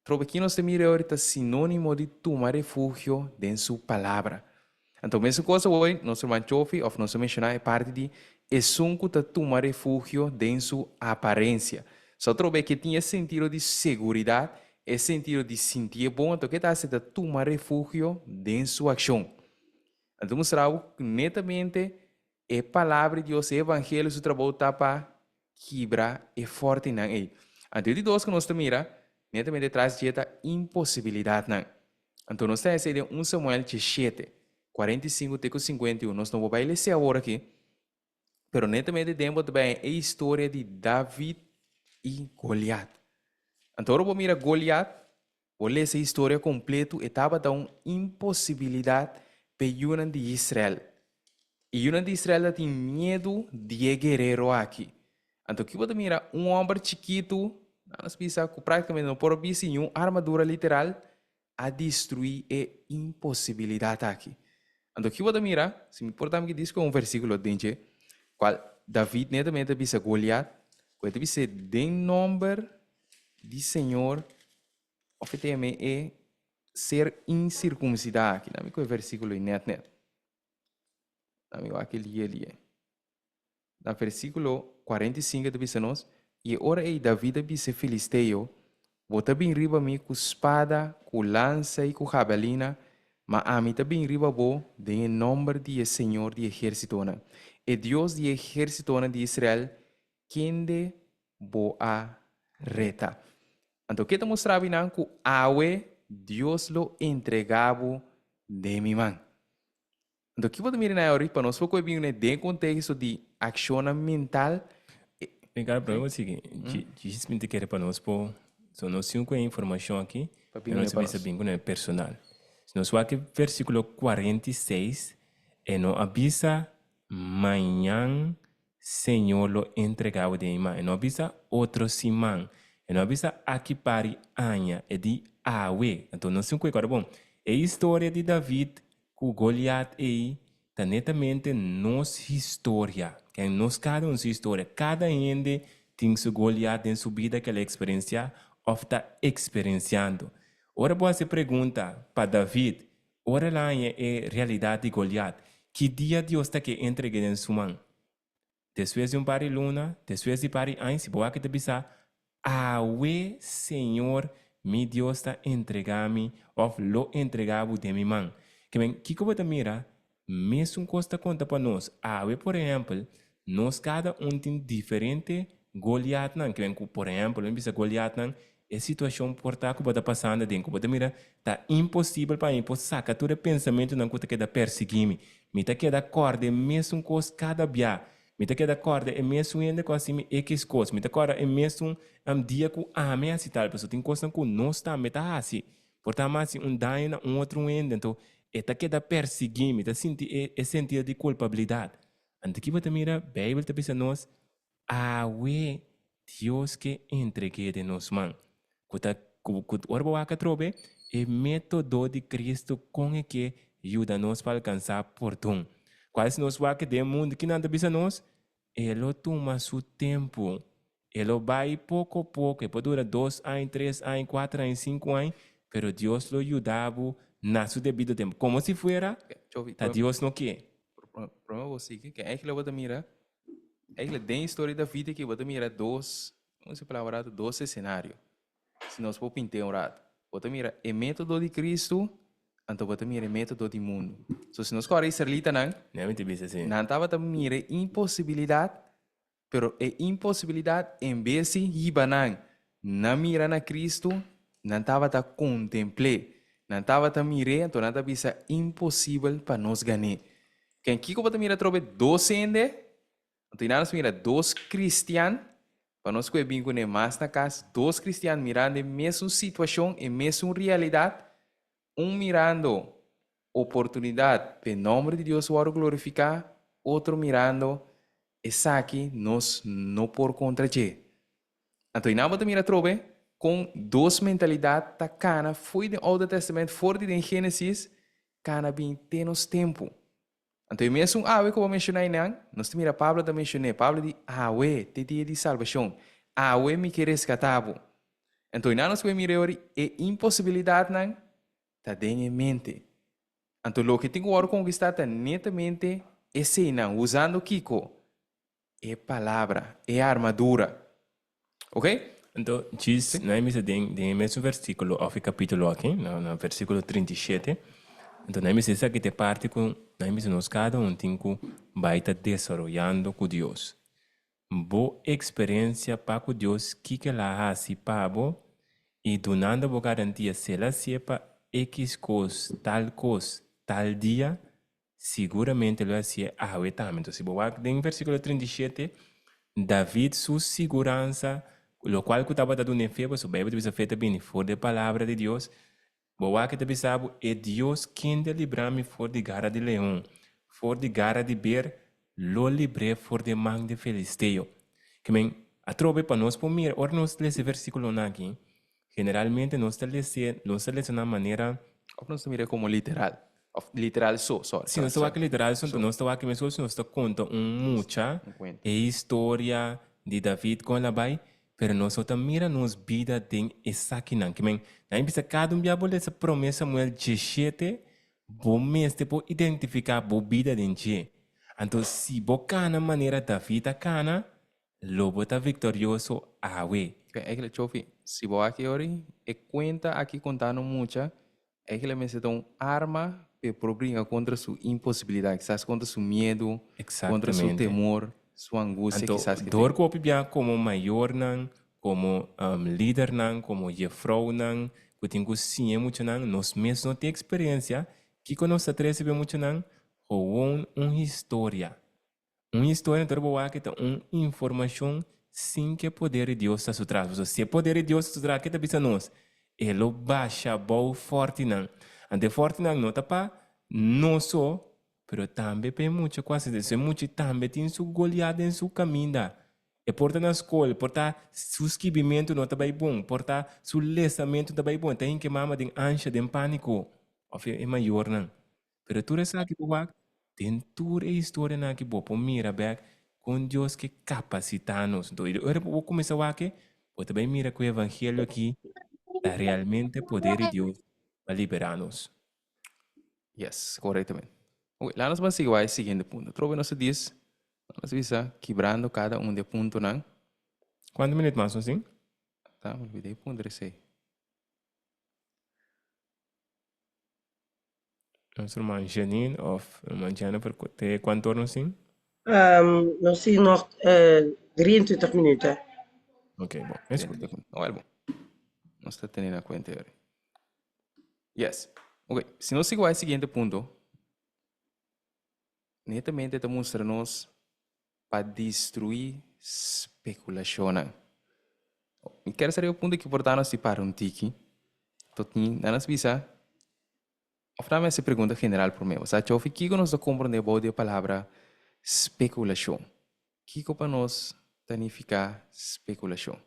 Trobe ki nos ta mira e ora ta sinónimo di tuma refugio den su Palabra. Anto mesun kos awor nos ruman Chofi òf nos a menshoná e parti di esun ku ta tuma refugio den su aparensia. So atrobe ke tin e sentido di seguridat, e sentido di sintié bon, anto ke ta hasi ta tuma refugio den su akshon. Anto mustra bo ku netamente e Palabra di Dios, e Evangelio su trabou ta pa kibra e fòrtinan ei. Anto e di dos ku nos ta mira, netamente tras dje ta imposibilidatnan. Anto nos ta hesei den un Samuel djeshete, 45 te ku 51. Nos no por bai lese awor aki, pero netamente den bo ta bai e historia di David i Goliat. Anto ora bo mira Goliat, bo lesa e historia kompletu, e tabata un imposibilidat p'e yunan di Israel. E yunan di Israel ta tin miedu di e guerero aki. Anto ki bo ta mira un hòmber chikitu, nan nos bisa ku práktikamente no por a bisti niun armadura literal, a destruí e imposibilidat aki. Anto ki bo ta mira, si mi por tambe diskue un versíkulo den dje, kual David netamente ta bisa Goliat, ku e ta bis'é den nòmber di Señor, òf e ta yam'é e ser insirkumsidá aki. Nan mi ku e versíkulo ei nèt nèt. Nan mi wak e lie lie. Na versíkulo 45 e ta bisa nos, I e ora ei David a bisa e filisteo, Bo ta bin riba mi ku spada, ku lansa i ku jabalina, ma ami ta bin riba bo den e nòmber di e señor di ehérsitonan, e Dios di e ehérsitonan di Israel, kende bo a reta. Anto ke ta mustra binan ku awe Dios lo entregá bo den mi man. Anto ki bo ta mira na e ori pa nos por koe bin den konteksto di akshonnan mental? Ricardo, prome bo sigui. Djis mi ta kere pa nos por, so nos tin ku e informashon aki, pero nos a bisa bin ku nan personal. Si nos wak e versikulo 46, e no a bisa mañan Señor lo entrega bo den mi man. E no a bisa otro siman. E no a bisa aki pari aña. E di awe. Anto nos tin ku rekòrda bon, e historia di David ku Goliat ei ta netamente nos historia. Ken nos kada un su historia. Kada hende tin su Goliat den su bida ku el a eksperensiá òf ta eksperensiando. Ora bo hasi pregunta pa David, Ora el a haña e realidat di Goliat, ki dia Dios ta ke entreg'é den su man? Despues di un par di luna, despues di par di aña, si bo wak e ta bisa, Awe Señor mi Dios ta entregá mi òf lo entregá bo den mi man. Ke men, kiko bo ta mira? Mesun kos ta konta pa nos. Awe, por ehèmpel, nos kada un tin diferente Goliatnan. Ke men ku, por ehèmpel, mi bisa Goliatnan, E situashon por ta ku bo ta pasando aden, ku bo ta mira ta imposibel pa mi por saka tur e pensamentunan ku ta keda persiguí mi. Mi ta keda kòrda e mesun kos kada bia. Mi ta keda kòrda e mesun hende ku a hasi mi ekis kos. Mi ta kòrda e mesun dia ku ami a hasi tal. Pasobra tin kosnan ku nos tambe ta hasi. Por ta ami a hasi un daño na un otro hende, anto e ta keda persiguí mi. Mi ta sinti e sentido di kulpabilidat. Anto ki bo ta mira? Beibel ta bisa nos Awe Dios ke entreg'é den nos man. Ku ta ku ku ora bo wak atrobe e método di Cristo kon e ke yuda nos pa alkansá pordon. Kual si nos wak den mundu kinan ta bisa nos? E lo tuma su tempu. E lo bai poko poko, e por dura dos aña, tres aña, kuater aña, sinku aña, pero Dios lo yuda bo na su debido tempu. Komo si fuera ta Dios no ke. Prome bo sigui, ke eigenlijk bo ta mira Eigenlijk den historia di David aki bo ta mira dos, como se palabra rato, dos escenario. Si nos por pint'é un rato. Bo ta mira e método di Cristo Anto bo ta mira e método di mundu. So si nos kòrda israelitanan, Nan mi ta bisa asina. nan tabata mira e imposibilidat, pero e imposibilidat en bes di hiba nan na mira na Kristu, nan tabata kontempl'é. Nan tabata mir'é, anto nan ta bisa, Imposibel pa nos gan'é. Ken kiko bo ta mira atrobe dos hende? Anto i nan nos mira dos kristian, pa nos ku e bin kuné mas na kas, dos kristian mirando e mesun situashon, e mesun realidat, Un mirando oportunidad p'e nomber di Dios wòrdu glorifiká, otro mirando esaki nos no por kontra dje. Anto einan bo ta mira atrobe kon dos mentalidat ta kana fo'i den Oude Testament, for di den Génesis, kana bin te nos tempu. Anto e mesun awe ku bo menshoná einan, nos ta mira Pablo ta menshon'é. Pablo di, Awe t'e dia di salbashon. Awe mi ke reskatá bo. Anto einan nos por mira e ora e imposibilidatnan ta den e mente. Anto loke tin ku wòrdu konkistá ta netamente eseinan, usando kiko? E palabra, e armadura. Ok? Anto, djis, nan a bisa den den e mesun versíkulo òf e kapítulo aki, na na versíkulo 37, anto nan a bisa esaki ta e parti ku nan a bisa nos kada un tin ku bai ta desaroyando ku Dios. Bo eksperensia pa ku Dios kiko el a hasi pa bo i dunando bo garantia si el a hasié pa ekis kos, tal kos, tal dia, Siguramente lo hasié awe tambe. Entonces, si bo wak den versíkulo 37, David su siguransa, lokual ku tabata dun'é fe, pasobra Beibel ta bisa fe ta bini for di e palabra di Dios, bo wak e ta bisa bo, E Dios kende a libra mi for di gara di leon, for di gara di ber, lo libr'é for di e man di filisteo. Ke men, atrobe pa nos por mira, ora nos lesa e versíkulonan aki, Generalmente nos ta lese, nos ta lesa nan manera. Of nos ta mira como literal? Of literal so, sorry. Si nos ta wak literal so, enton nos ta wak mescos si nos ta conta un mucha e historia di David con el a bay, pero nos no ta mira nos bida den esakinan. Ke men, nan a bisa cada un bia bo lesa Prome Samuel dieshete, bo mester por identifica bo bida den dje. Anto si bo cana manera David a cana, Lo bo ta viktorioso awe. Oké, eigenlijk Chofi, si bo aki ori e kuenta aki konta no mucha, eigenlijk mester ta un arma p'e por bringa kontra su imposibilidat, kisas kontra su miedu, kontra su Exactamente. temor, su angustia Anto, kisas ke dor tin. ku hopi bia komo mayornan, komo lidernan, komo jefrounan ku tin ku siña e muchanan, nos mes no tin eksperensia, kiko nos ta trese pa e muchanan? Gewoon un historia. Un historia ta bo wak ta un informacion sin ke poder di Dios ta su tras. Pasobra si e poder di Dios ta su tras, ke ta bisa nos? E lo basha bou fortinan. Anto e fortinan no ta pa nos so, pero tambe pa e mucha ku a hasi. E mucha tambe tin su Goliat den su kaminda. E por ta na skol, por ta su skibimentu no ta bai bon, por ta su lesamentu no ta bai bon. E ta hinka e mama den ansha, den pániko, òf e mayornan. Pero tur esaki bo wak, den tur e historianan aki bo por mira bek kon Dios ke kapasitá nos. Enton, i ora bo kuminsá wak e, bo ta bai mira ku e evangelio aki ta realmente poder di Dios pa liberá nos. Yes, korektamente. Oke, laat nos ban sigui wak e siguiente punto. Trobe nos a dis, nos a bisa kibrando kada un di e puntonan. Kuantu minüt mas nos tin? Ta, mi olbidé puntra esei. Nos ruman Janine of ruman Jennifer, te cuanto or nos tin? Um, nos tin nog 23 minuten. Ok, bon. Es goed. Wel bon. Nos ta tene na cuenta ahora. Yes. Ok, si nos sigui wak e siguiente punto, netamente ta mustra nos pa destruí spekulashonnan. Mi ker sa riba punto ki por ta nos di para un tiki. Tot mi nan nos bisa, òf nan mi hasi pregunta general promé. Bo sa Chofi, kiko nos ta komprondé bou di e palabra spekulashon? Kiko pa nos ta nifiká spekulashon?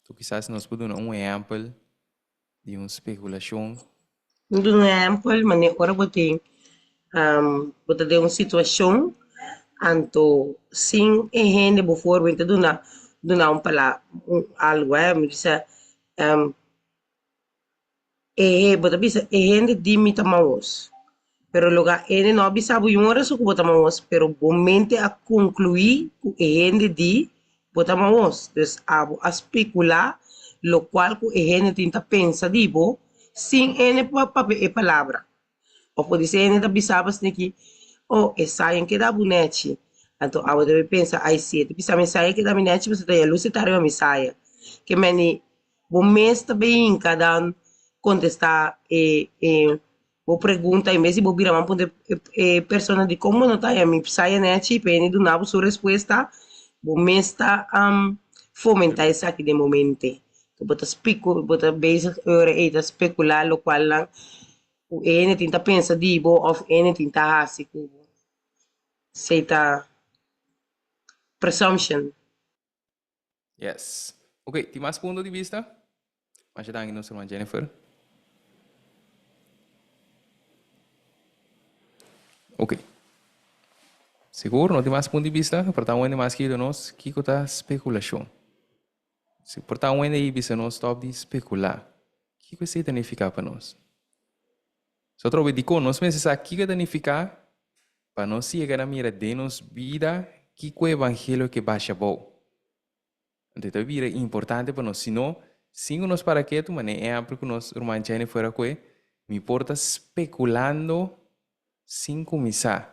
To kisas nos por duna un ehèmpel di un spekulashon. Un duna un ehèmpel, manera ora bo tin bo ta den un situashon, anto sin e hende bo for bo ta duna duna un palabra un algu mi bisa E bo ta bisa e hende di mi ta maos. Pero loke a hende no a bisa bo yun ora su ku bo ta maos, pero bo mente a konkluí ku e hende di bo ta maos. Dus abo a spekulá lokual ku e hende tin ta pensa di bo sin hende por a papia e palabra. Òf podisé hende ta bisa bo asina ki, Oh, e saya keda bo nèchi. Anto abo ta bay pensa, Ai si, e ta bisa mi e saya keda mi nèchi pasobra ta yalus e ta riba mi saya. Ke meni bo mes ta bay hinka dan kontestá e e bo pregunta en bes di bo bira man puntra e e persona dikon bo no ta haña mi saya nèchi pa hende duna bo su respuesta, bo mes ta fomentá esaki den bo mente. Bo ta spiku bo ta bezig e ora ei ta spekulá lokualnan ku e hende tin ta pensa di bo òf e hende tin ta hasi ku bo. Esei ta presumption. Yes. Ok, tin mas punto di bista? Masha danki nos herman Jennifer. Ok. Sigur no tin mas punto di bista? Por ta un hende mas kido nos kiko ta spekulashon. Si por ta un hende ei bisa nos stop di spekulá, kiko esei ta nifiká pa nos? So atrobe dikon nos mester sa kiko ta nifiká pa nos yega na mira den nos bida kiko e evangelio ke basha abou. Anto e ta bira importante pa nos, si no, sin ku nos para ketu, manera e ehèmpel ku nos ruman Jennifer a kohe, mi por ta spekulando sin kuminsá.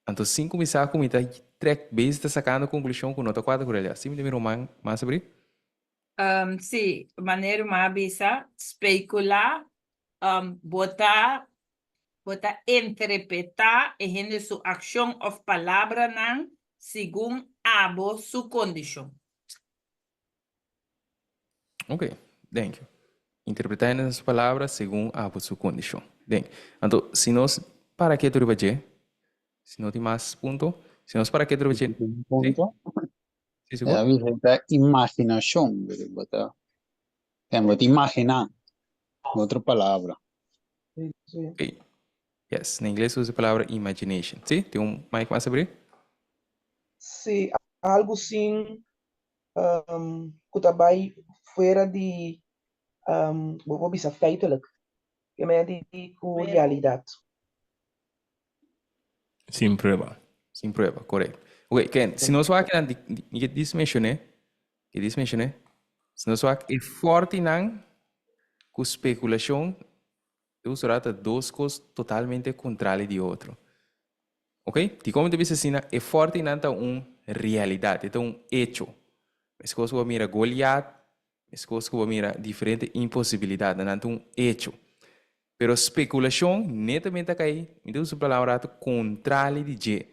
Anto sin kuminsá ku mi ta trèk bes ta sakando konklushon ku no ta kuadra ku realidat. Si mi ta mi ruman mas abrí? Sí, manera ruman a bisa, spekulá, bo ta bo ta interpretá e hende su akshon òf palabranan segun abo su kondishon. Ok, thank you. Interpretá hende su palabra segun abo su kondishon. Thank you. Anto, si nos para ketu riba dje, si no tin mas punto, si nos para ketu riba dje. Punto. Sí, sigur. E a bisa ta imaginashon, pero bo ta, bo ta imaginá, otro palabra. Ok. Yes, na ingles usa e palabra imagination. Sí, tin un mic mas abrí? Sí, algu sin ku ta bai fuera di, bo por bisa feitelijk, ke medi ku realidat. Sin prueba. Sin prueba, correcto. Ok, Ken, si nos wak nan, mi ke dis mencioné, ke dis mencioné, si nos wak e fortinan ku speculacion, e usura ta dos kos totalmente contrali di otro. Ok, dikon mi ta bisa asina? E fortinan ta un realidad, e ta un hecho. Meskos ku bo mira Goliat, Meskos ku bo mira diferente imposibilidatnan, nan ta un echo. Pero spekulashon netamente ta kai, mi ta usa e palabra rato, kontrali di dje.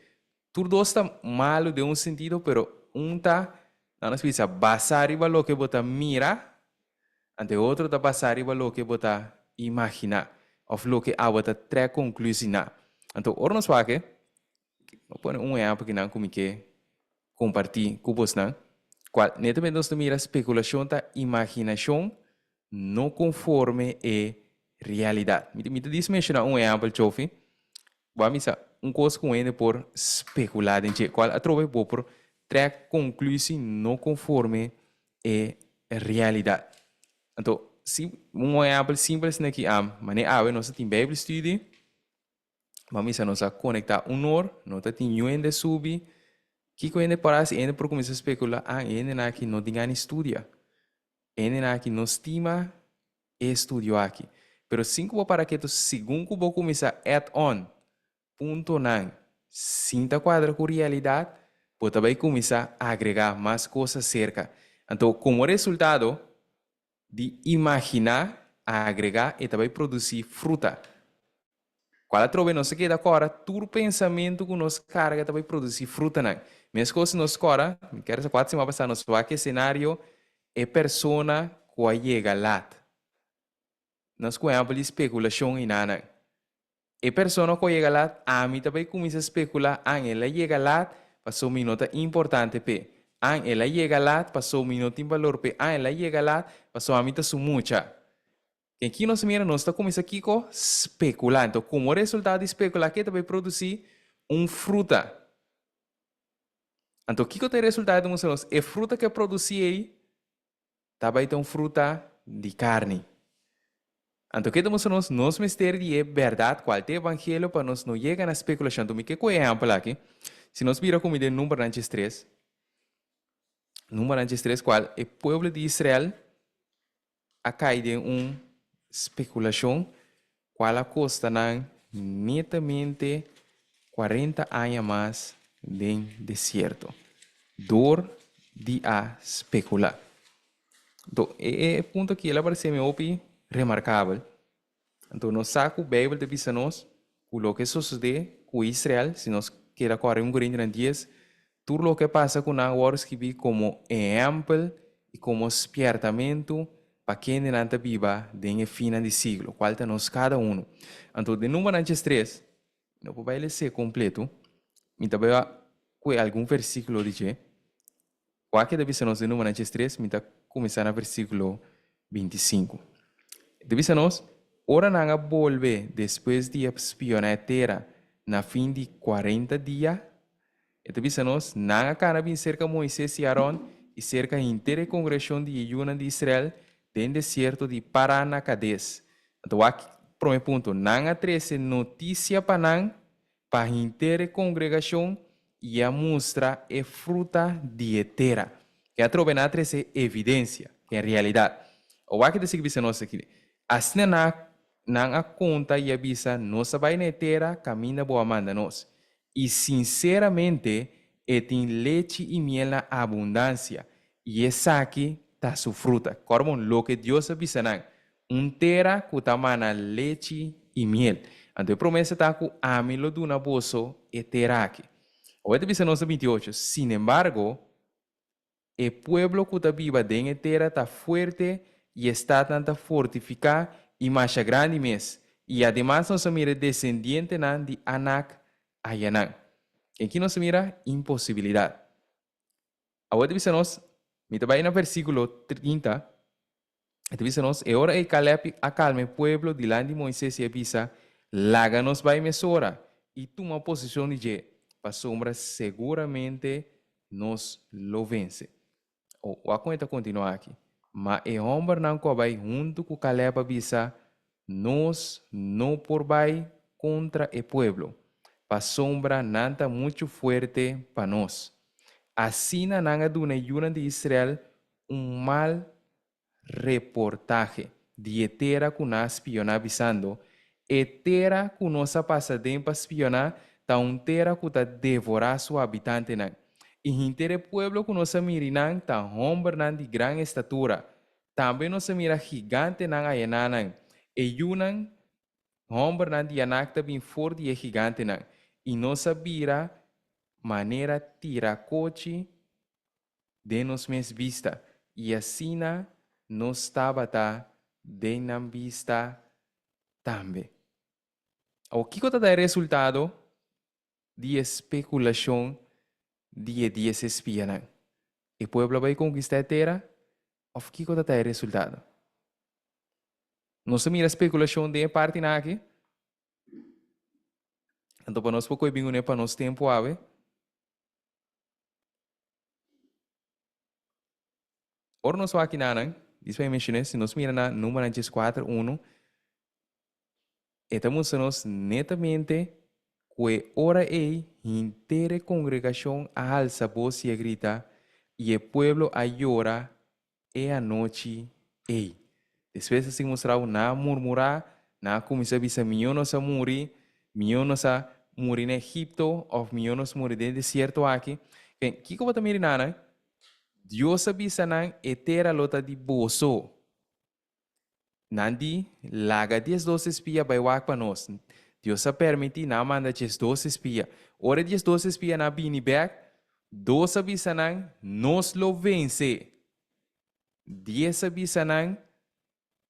Tur dos ta malu den un sentido, pero un ta, nan nos bisa, basá riba loke bo ta mira, anto e otro ta basá riba loke bo ta imaginá òf loke abo ta trèk konklusi na. Anto ora nos wak e, mi a pone un ehèmpel kinan ku mi ke kompartí ku bosnan, kual netamente nos ta mira spekulashon ta imaginashon no konforme e realidat. Mi mi ta dis menshoná un ehèmpel Chofi, bo a misa un kos ku un hende por spekulá den dje, kual atrobe bo por trèk konklusi no konforme e realidat. Anto, si un ehèmpel simpel asina aki, manera awe nos ta tin bijbelstudie, Bo a misa nos a konektá un or, no ta tin niun hende subi. Kiko hende por hasi? Hende por kuminsá spekulá, ah, e hendenan aki no tin gana di studia. E hendenan aki no stima e estudio aki. Pero sin ku bo para ketu, segun ku bo kuminsá add on puntonan sin ta kuadra ku realidat, bo ta bai kuminsá agregá mas kos aserka. Anto, komo resultado, Di imaginá, agregá e ta bai produsí fruta. Kual atrobe nos ta keda kòrda tur pensamentu ku nos karga ta bai produsí frutanan. Meskos si nos kòrda, mi kere sa kuat siman pasá nos wak e senario e persona ku a yega lat. Nos ku ehèmpel di spekulashon i nanan. E persona ku a yega lat, ami ta bai kuminsá spekulá, an el a yega lat paso mi no ta importante p'e, an el a yega lat paso mi no tin balor p'e, an el a yega lat paso ami ta su mucha. Den ki nos mira nos ta kuminsá kiko? Spekulá. Enton komo resultado di spekulá ke ta bai produsí? Un fruta. Anto kiko ta e resultado di mustra nos? E fruta ku a produsí ei Ta bai ta un fruta di karni. Anto ke ta mustra nos? Nos mester di e bèrdat kual ta e evangelio pa nos no yega na spekulashon. Anto mi ke ku e ehèmpel aki, si nos bira ku mi den Numbernan 13, Numbernan 13 kual e pueblo di Israel a kai den un spekulashon. Kual a kosta nan netamente 40 aña mas den desierto, dor di a spekulá. Anto, e punto aki el a paresé mi hopi remarkabel. Anto nos sa ku Beibel ta bisa nos ku loke sosodé ku Israel, si nos keda kòrda un Korintionan 10, tur loke a pasa ku nan a wòrdu skibí komo ehèmpel i komo spièrtamentu pa kendenan ta biba den e finnan di siglo, kual ta nos kada unu. Anto den Númeronan 13, mi no por bai les'é kompletu, mi ta bai kue algun versíkulo di dje. Wak e ta bisa nos den Númeronan 13, mi ta kuminsá na versíkulo 25. E ta bisa nos, Ora nan a bolbe despues di a spioná e tera na fin di 40 dia, E ta bisa nos, Nan a kana bin serka Moises i Aron i serka henter e kongregashon di e yunan di Israel den desierto di Paran na Kades. Anto wak promé punto, nan a trese notisia pa nan, pa henter e kongregashon, i a mustra e fruta di e tera. Ke atrobe nan a trese evidensia, ke en realidat. Wak e ta sigui bisa nos aki, Asina nan nan a konta i a bisa, Nos a bai na e tera kaminda bo a manda nos. I sinseramente e tin lechi i miel na abundansia, i esaki ta su fruta. Kòrda bon loke Dios a bisa nan, Un tera ku ta mana lechi i miel. Anto e promesa ta ku ami lo duna boso e tera aki. Awor e ta bisa nos na 28, Sinembargo, E pueblo ku ta biba den e tera ta fuerte i e statnan ta fortifiká i masha grandi mes, i ademas nos a mira e desendientenan di Anak ayanan. I aki nos a mira imposibilidat. Awor ta bisa nos, mi ta bai na versíkulo 30, E ta bisa nos, E ora ei Kaleb a kalma e pueblo dilanti di Moises i a bisa, Laga nos bai mesora i tuma posishon di dje, pasobra seguramente nos lo vense. O, wak kon e ta kontinuá aki. Ma e hòmbernan ku a bai huntu ku Kaleb a bisa, Nos no por bai kontra e pueblo, pasobra nan ta muchu fuerte pa nos. Asina nan a duna e yunan di Israel un mal reportahe di e tera ku nan a spioná bisando, E tera ku nos a pasa den pa spioná ta un tera ku ta devorá su habitantenan. I hinter e pueblo ku nos a miri nan ta hòmbernan di gran estatura. Tambe nos a mira gigantenan ayaná nan. E yunan hòmbernan di Anak ta bin for di e gigantenan. I nos a bira manera tirakochi den nos mes bista, i asina nos tabata den nan bista tambe. Awor, kiko ta da e resultado di e spekulashon di e dies espianan? E pueblo a bai konkistá e tera òf kiko ta ta e resultado? Nos ta mira spekulashon den e partinan aki? Anto pa nos por koe bin uné pa nos tempu awe. Ora nos wak kinanan, dis pa e menshoné, si nos mira na Númeronan 14, 1, e ta mustra nos netamente ku e ora ei henter e kongregashon a halsa bos i a grita, i e pueblo a yora E anochi ei. Despues a sigui mustra ku nan a murmurá, nan a kuminsá bisa, Mihó nos a muri, mihó nos a muri na Egipto òf mihó nos muri den e desierto aki. Ken, kiko bo ta mira nan? Dios a bisa nan, E tera lo ta di boso. Nan di, Laga 12 espia bai wak pa nos. Dios a permití, nan a manda 12 espia. Ora e 12 espianan a bini bèk, dos a bisa nan, Nos lo vense. Dies a bisa nan,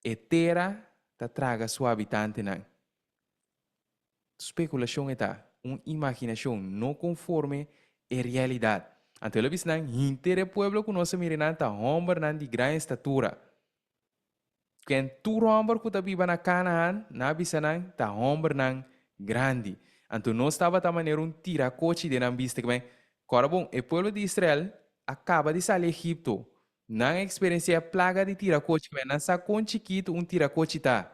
E tera ta traga su habitantenan. Spekulashon e ta, un imaginashon no konforme e realidat. Anto el a bisa nan, Hinter e pueblo ku nos a mira nan ta hòmbernan di gran estatura. Ken tur hòmber ku ta biba na Kanahan, nan a bisa nan, ta hòmbernan grandi. Anto nos tabata manera un tirakochi den nan bista. Kimen, kòrda bon, e pueblo di Israel a kaba di sali Egipto. Nan a eksperensiá e plaga di tirakochi. Kimen, nan sa kon chikitu un tirakochi ta.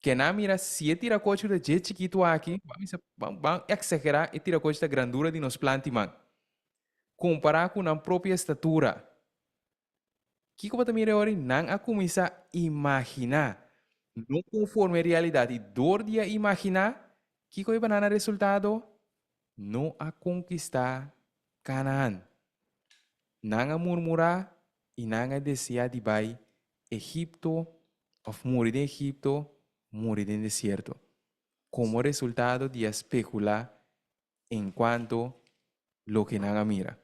Ke nan a mira si e tirakochi ku ta dje chikitu aki, ban bisa, ban, ban eksagerá, e tirakochi ta grandura di nos planti man, kompará ku nan propio estatura. Kiko bo ta mira e ora ei? Nan a kuminsá imaginá. No konforme realidat i dor di a imaginá, kiko e banana resultado? No a konkistá Kanaan. Nan a murmurá i nan a deseá di bai Egipto òf muri den Egipto, muri den desierto, komo resultado di a spekulá enkuanto loke nan a mira.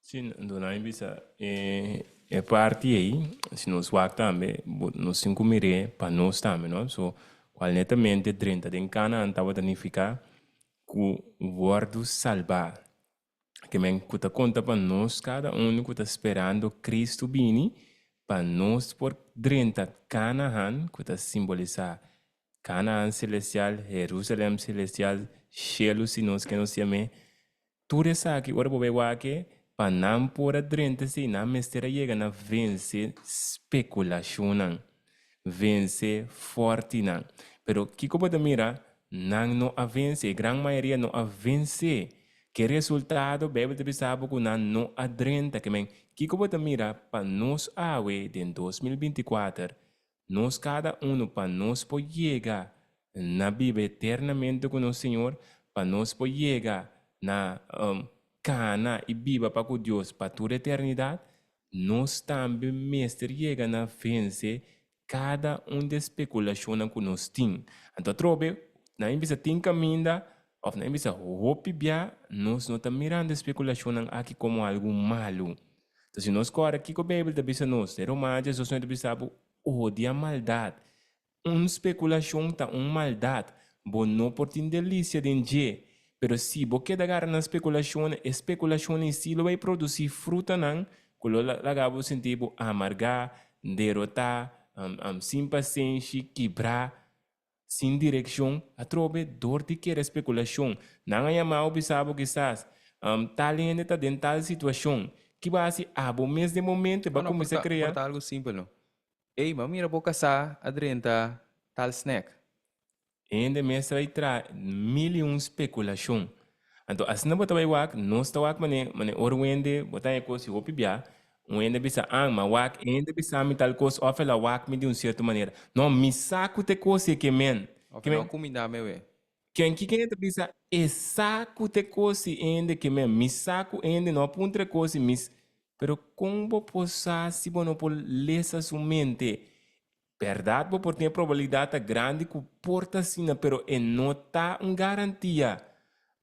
Sí, duna mi bisa e e parti ei, si nos wak tambe, bo nos tin ku mir'é pa nos tambe, no? So, kual netamente drenta den Kanaan tabata nifiká ku wòrdu salbá. Ke men ku ta konta pa nos kada unu ku ta sperando Kristu bini, pa nos por drenta Kanaan, ku ta simbolisá Kanaan selestial, Herusalèm selestial, shelu si nos ke nos yam'é. Tur esaki ora bo bai wak pa nan por a drenta si nan mester a yega na vense spekulashonnan, vense fòrtinan. Pero kiko bo ta mira? Nan no a vense, e gran mayoria no a vense. Ke resultado? Beibel ta bisa bo ku nan no a drenta. Ke men, kiko bo ta mira pa nos awe den 2024 Nos kada unu pa nos por yega na biba eternamente ku nos Señor, pa nos por yega na kana i biba pa ku Dios pa tur eternidat, nos tambe mester yega na vense kada un di e spekulashonnan ku nos tin. Anto atrobe, nan a bisa tin kaminda òf nan a bisa hopi bia nos no ta mirando e spekulashonnan aki komo algu malu. Ta si nos kòrda kiko Beibel ta bisa nos, den Romanos Jesus no ta bisa bo odia maldat. Un spekulashon ta un maldat, bo no por tin delisia den dje. Pero si bo keda gara na spekulashon, e spekulashon ei si lo bai produsí frutanan ku lo laga bo sinti bo amargá, derotá, sin pasenshi, kibrá. Sin direkshon, atrobe dor di kere spekulashon. Nan a yama bo bisa bo kisas, Tal hende ta den tal situashon. Ki bo a hasi abo mes den momento? Bo a kuminsá krea. Por ta algu simpel no. Ey, bo a mira bo kasá a drenta tal snack. Hende mes ta bai traha mil i un spekulashon. Anto asina bo ta bai wak, nos ta wak mane, mane ora un hende, bo ta haña kos di hopi bia, un hende bisa, ah, ma wak, e hende bisa mi tal kos òf el a wak mi di un sierto manera. No, mi sa ku ta e kos ei ke men. Òf e no a kumindá mi awe. Ken ki ken ta bisa, e sa ku ta e kos ei hende ke men, mi sa ku hende no a puntra e kos ei, mi Pero kon bo por sa si bo no por lesa su mente? Bèrdat bo por tin e probabilidat ta grandi ku por ta asina, pero e no ta un garantia.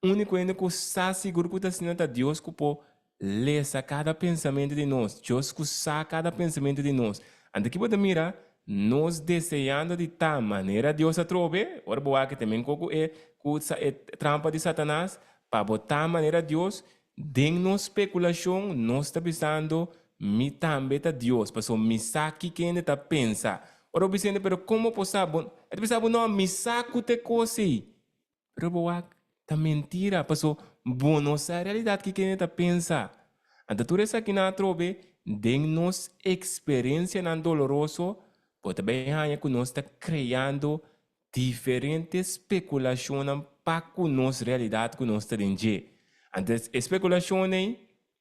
Úniko hende ku sa sigur ku ta asina ta Dios ku por lesa kada pensamentu di nos, Dios ku sa kada pensamentu di nos. Anto ki bo ta mira? Nos deseando di ta manera Dios atrobe, ora bo wak e ta ku e ku e trampa di Satanas, pa bo ta manera Dios, Den nos spekulashon nos ta bisando, Mi tambe ta Dios, pasobra mi sa kiko hende ta pensa. Ora bo bisa hende, Pero kon bo por sa? Bo, e ta bisa bo, No, mi sa ku ta e kos ei. Pero bo wak, ta mentira, pasobra bo no sa e realidat kiko hende ta pensa. Anto tur esakinan atrobe, den nos eksperensianan doloroso, bo ta bai haña ku nos ta kreando Diferente spekulashonnan pa ku nos realidat ku nos ta den dje. Antes, e spekulashon ei,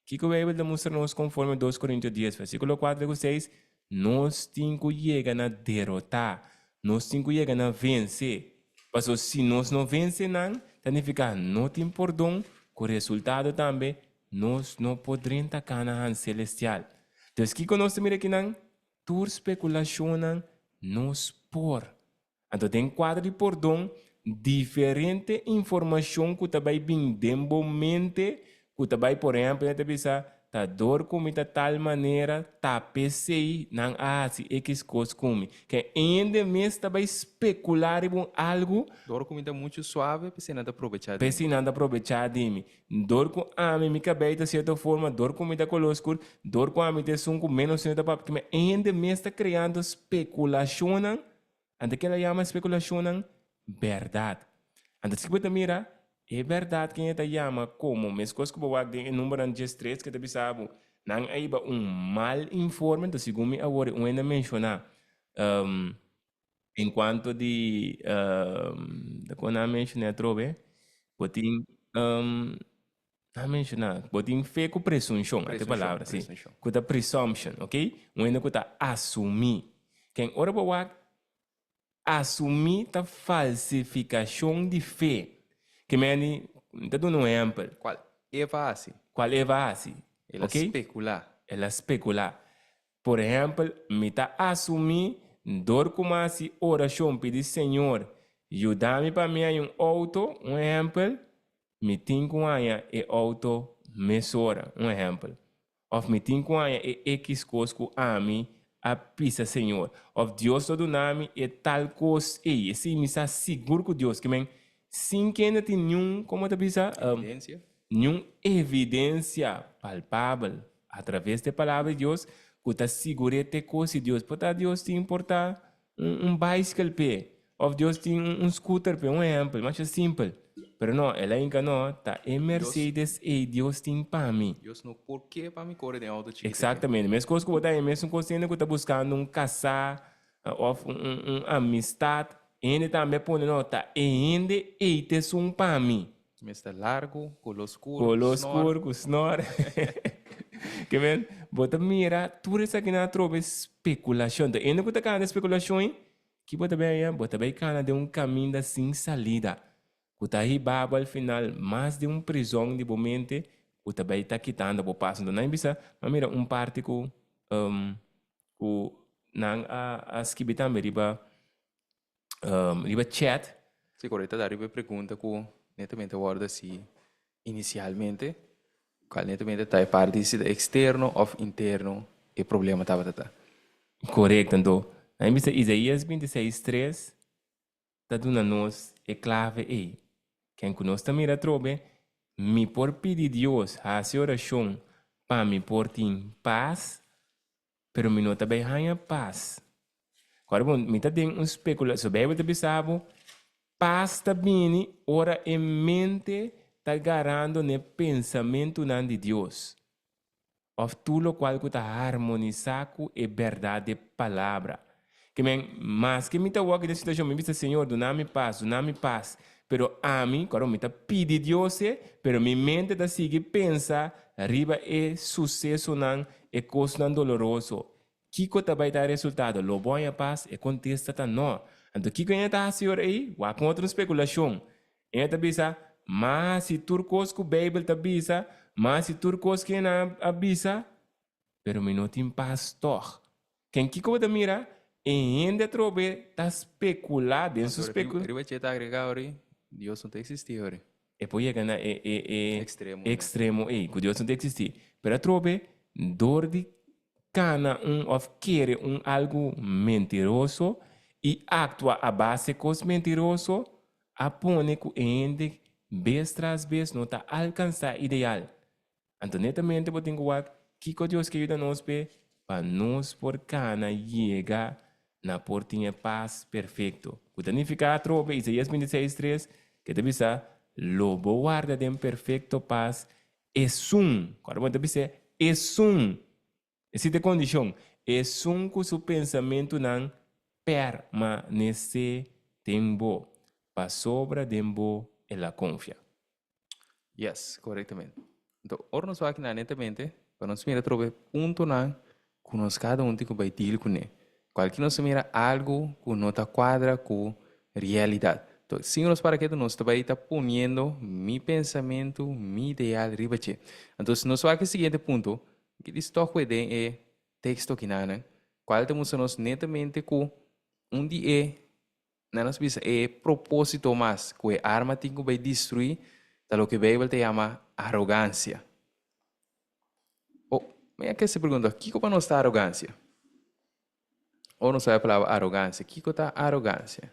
kiko Beibel ta mustra nos konforme dos Korintio dies, versíkulo kuater ku seis? Nos tin ku yega na derotá, nos tin ku yega na vense. Pasobra si nos no vense nan, ta nifiká no tin pordon, ku resultado tambe, nos no por drenta Kanahan selestial. Entonces, kiko nos ta mira akinan? Tur spekulashonnan nos por. Anto den kuadro di pordon, diferente informashon ku ta bai bin den bo mente, ku ta bai por ehèmpel nan ta bisa, ta dor ku mi ta tal manera, ta p'esei nan a hasi ekis kos ku mi. Ke hende mes ta bai spekulá riba un algu. Dor ku mi ta muchu suave, p'esei nan ta probechá di mi. P'esei nan ta probechá di mi. Dor ku ami mi kabei ta sierto forma, dor ku mi ta koló skur, dor ku ami ta esun ku ménos sino ta papia, kima hende mes ta kreando spekulashonnan, anto kila yama spekulashonnan bèrdat. Anto si bo ta mira, e bèrdat ku hende ta yama komo, meskos ku bo wak den e numbernan diestres ku ta bisa bo, nan a hiba un mal informe, anto segun mi awor un hende a menshoná, En cuanto di ta con nan a menciona atrobe, bo tin nan a menciona, bo tin fe cu presuncion, ata e palabra, si, cu ta presumption, ok, un hende cu ta asumi. Ken ora bo wak. Asumí ta falsifikashon di fe. Ke meni, mi ta duna un ehèmpel. Kual Eva hasi? Kual Eva hasi? El a spekulá. El a spekulá. Por ehèmpel, mi ta asumí dor ku mi a hasi orashon pidi Señor yuda mi pa mi haña un outo, un ehèmpel, mi tin ku haña e outo mesora, un ehèmpel. Òf mi tin ku haña e ekis kos ku ami a bisa Señor. Òf Dios lo duna mi e tal kos ei. Esei mi sa sigur ku Dios ke men sin kende tin niun, komo ta bisa? Evidensia. Niun evidensia palpabel atraves di e Palabra di Dios ku ta sigur'é te kos di Dios. Por ta Dios tin por ta un bicycle p'e, of Dios tin un scooter p'e, un ehempel, masha simpel. Pero no, el a hinca no, ta e Mercedes ey Dios tin pa mi. Dios no por ke pa mi kore den auto chikito. Exactamente, mescos cu bo ta e mesun cos hende cu ta buscando un casá of un amistad, hende tambe a pone no, ta e hende ey ta esun pa mi. Mester largu, koló skur, Koló snor. skur ku snor. Ke men, bo ta mira tur esakinan atrobe spekulashon. Ta hende ku ta kana den spekulashon ei, ki bo ta bai haña? Bo ta bai kana den un kaminda sin salida, ku ta hiba bo al final mas den un prizòn di bo mente ku ta bai ta kitando bo pas. Enton nan bisa, m'a mira un parti ku ku nan a skibi tambe riba riba chat. Sí, correcto. Ta riba e pregunta cu netamente a wordo haci inicialmente, cual netamente ta e parti si ta externo of interno e problema tabata ta. Correcto. Anto, nan bisa Isaías 26, 3 ta duna nos e clave ei. Ken cu nos ta mira atrobe, mi por pidi Dios haci oracion pa mi por tin pas Pero mi no ta bay haña pas. Kòrda bon, mi ta den un spekula-, so Bijbel ta bisa bo, pas ta bini ora e mente ta garando n'e pensamentunan di Dios, òf tur lokual ku ta harmonisá ku e bèrdat d'e Palabra. Ke men, maske mi ta wòk den situashon, mi bisa, Señor, duna mi pas, duna mi pas. Pero ami, kòrda bon, mi ta pidi Dios e, pero mi mente ta sigui pensa riba e susesonan E kosnan doloroso. Kiko ta bai ta e resultado? Lo bo haña pas? E kontesta ta nò. Anto kiko hende ta hasi ora ei? Wak un otro spekulashon. Hende ta bisa, M'a hasi tur kos ku Beibel ta bisa, m'a hasi tur kos ku hende a bisa, pero mi no tin pas tòg. Ken kiko bo ta mira? E hende atrobe ta spekulá den su speku. Riba dje ta agregá ora ei, Dios no ta eksistí ora ei. E por yega na e e e Extremo. extremo ei, ku Dios no ta eksistí. Pero atrobe, dor di kana un òf kere un algu mentiroso i aktua a base kos mentiroso, a pone ku e hende bes tras bes no ta alkansá ideal. Anto netamente bo tin ku wak kiko Dios ke yuda nos p'e pa nos por kana yega na por tin e pas perfekto, ku ta nifiká atrobe Isaías 26, 3, ke ta bisa, Lo bo warda den perfekto pas esun, kòrda bo ta bis'é, esun, esei ta e kondishon, esun ku su pensamentunan permanesé den bo, pasobra den bo el a konfia. Yes, korektamente. Anto, ora nos wak nan netamente, pa nos mira atrobe puntonan ku nos kada un tin ku bai deal kuné. Kualke nos ta mira algu ku no ta kuadra ku realidat. Anto, sin nos para ketu nos ta bai ta poniendo mi pensamentu, mi ideal riba dje. Anto, si nos wak e siguiente punto, ki di stòk ku e den e teksto kinanan, kual ta mustra nos netamente ku un di e Nan nos bisa e propósito mas ku e arma tin ku bai destruí ta loke Beibel ta yama arogansia. O, mi a kese pregunta, kiko pa nos ta arogansia? Ora nos oí e palabra arogansia, kiko ta arogansia?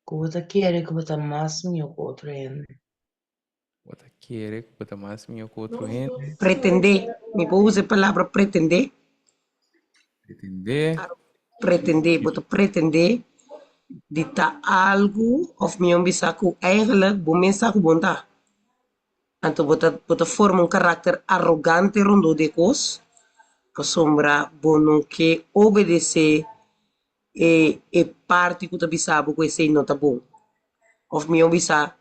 Ku bo ta kere ku bo ta mas mihó ku otro hende. Bo ta kere ku bo ta mas mihó ku otro hende. Pretendé. Mi por usa e palabra pretendé? Pretendé. Pretendé. Bo ta pretendé di ta algu òf mihó bisa ku eigenlijk bo mes sa ku bo no ta. Anto bo ta bo ta forma un karakter arogante rondó di e kos pasobra bo no ke obedesé e e parti ku ta bisa bo ku esei no ta bon. Of mihó bisa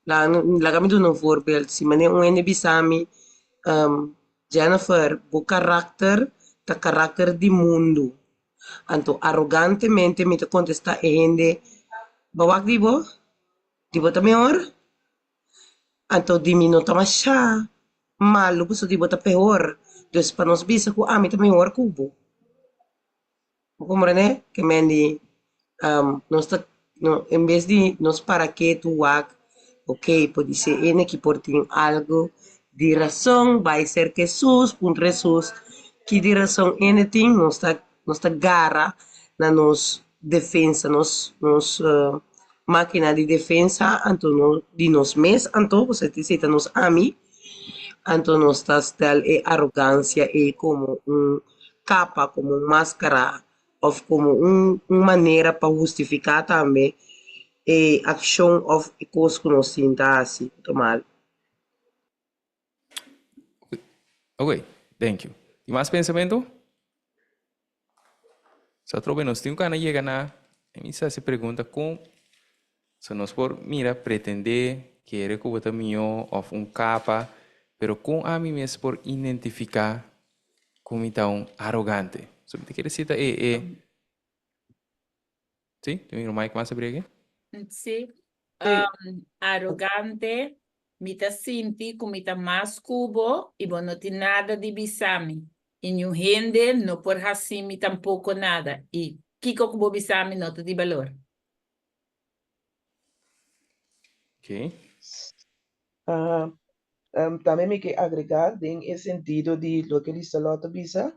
laga mi duna un voorbeeld si manera un hende bisa mi Jennifer bo karakter. Ta karakter di mundu. Anto arogantemente mi ta kontestá e hende, Bo wak di bo? Di bo ta mehor? Anto di mi no ta mashá malu pasobra di bo ta peor. Dus pa nos bisa ku ami ta mehor ku bo. Bo komprendé? Ke men di nos ta en bes di nos para ketu wak ok podisé ene ki por tin algu di rason bai serka Hesus puntra Hesus ki di rason ene tin nos ta nos ta gara na nos defensa nos nos makina di defensa anto no di nos mes anto pasobra esei ta nos ami anto nos ta stel e arogansia ei komo un kapa komo un maskara òf komo un un manera pa hustifiká tambe e akshon òf e kos ku nos tin ta hasi ku ta mal. Ok, thank you. Tin mas pensamentu? So atrobe nos tin ku kana yega na e mi sa hasi pregunta kon so nos por mira pretendé kere ku bo ta mihó òf un kapa pero kon ami mes por identifiká ku mi ta un arogante? So mi ta kere si ta e e si tin un mic mas abrí aki? Si, arogante Mi ta sinti ku mi ta mas ku bo i bo no tin nada di bisa mi, i niun hende no por hasi mi tampoko nada, i kiko ku bo bisa mi no ta di balor. Okay. Aha. Tambe mi ke agregá den e sentido di loke Liselot a bisa.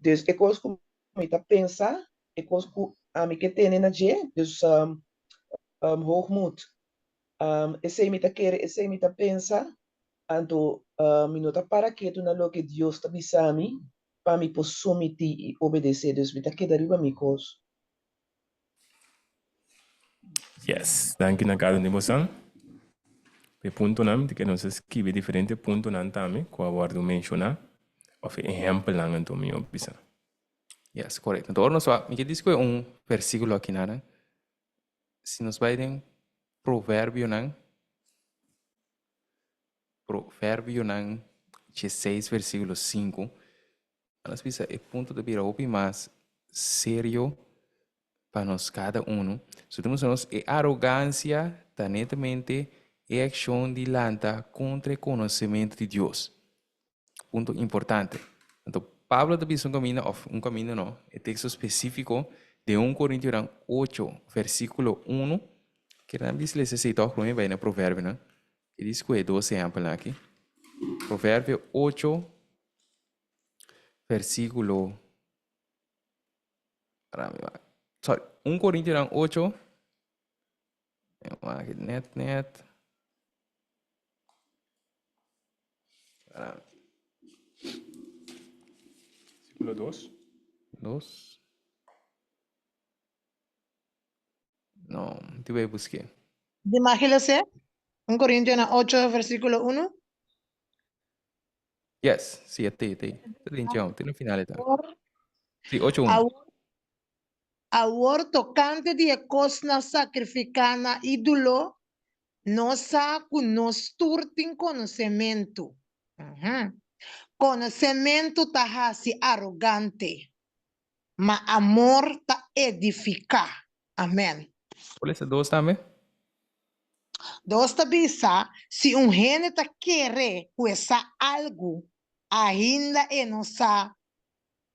Dus e kos ku mi ta pensa, e kos ku ami ke tene na dje, dus hoogmoed. Esei mi ta kere, esei mi ta pensa, anto mi no ta para ketu na loke Dios ta bisa mi pa mi por somití i obedesé, dus mi ta keda riba mi kos. Yes, danki na kada un di bosan pa e puntonan. Mi ta kere nos a skibi diferente puntonan tambe ku a wòrdu menshoná òf e ehèmpelnan anto mi a bisa. Yes, korekto. Anto ora nos wak, mi ke diskue un versíkulo aki nan. Si nos bai den Proverbionan, Proverbionan dieseis versíkulo sinku, nos bisa e punto ta bira hopi mas serio pa nos kada unu. So ta mustra nos e arogansia ta netamente e akshon di lanta kontra e konosementu di Dios. Punto importante. Anto Pablo ta bisa un kaminda, òf un kaminda no, e teksto spesífiko den un Korintionan ocho, versíkulo unu. Kere nan bisa lesa esei tòg promé bai na Proverbionan. E di skohe dos ehèmpelnan aki. Proverbio ocho, versíkulo, sorry, un Korintionan ocho, net net. Versículo 2. 2. No, te voy a buscar. Di Magilese, 1 Corintionan 8, versículo 1. Yes, sí, e te, te. Te den chao, te no final eta. Sí, 8 1. Awor, awor tocante di e kosnan sakrifiká na ídolo, Nos sa ku nos tur tin konosementu. Konosementu ta hasi arogante, ma amor ta edifiká. Amèn. Por lesa dos tambe. Dos ta bisa, Si un hende ta kere ku e sa algu, ainda e no sa,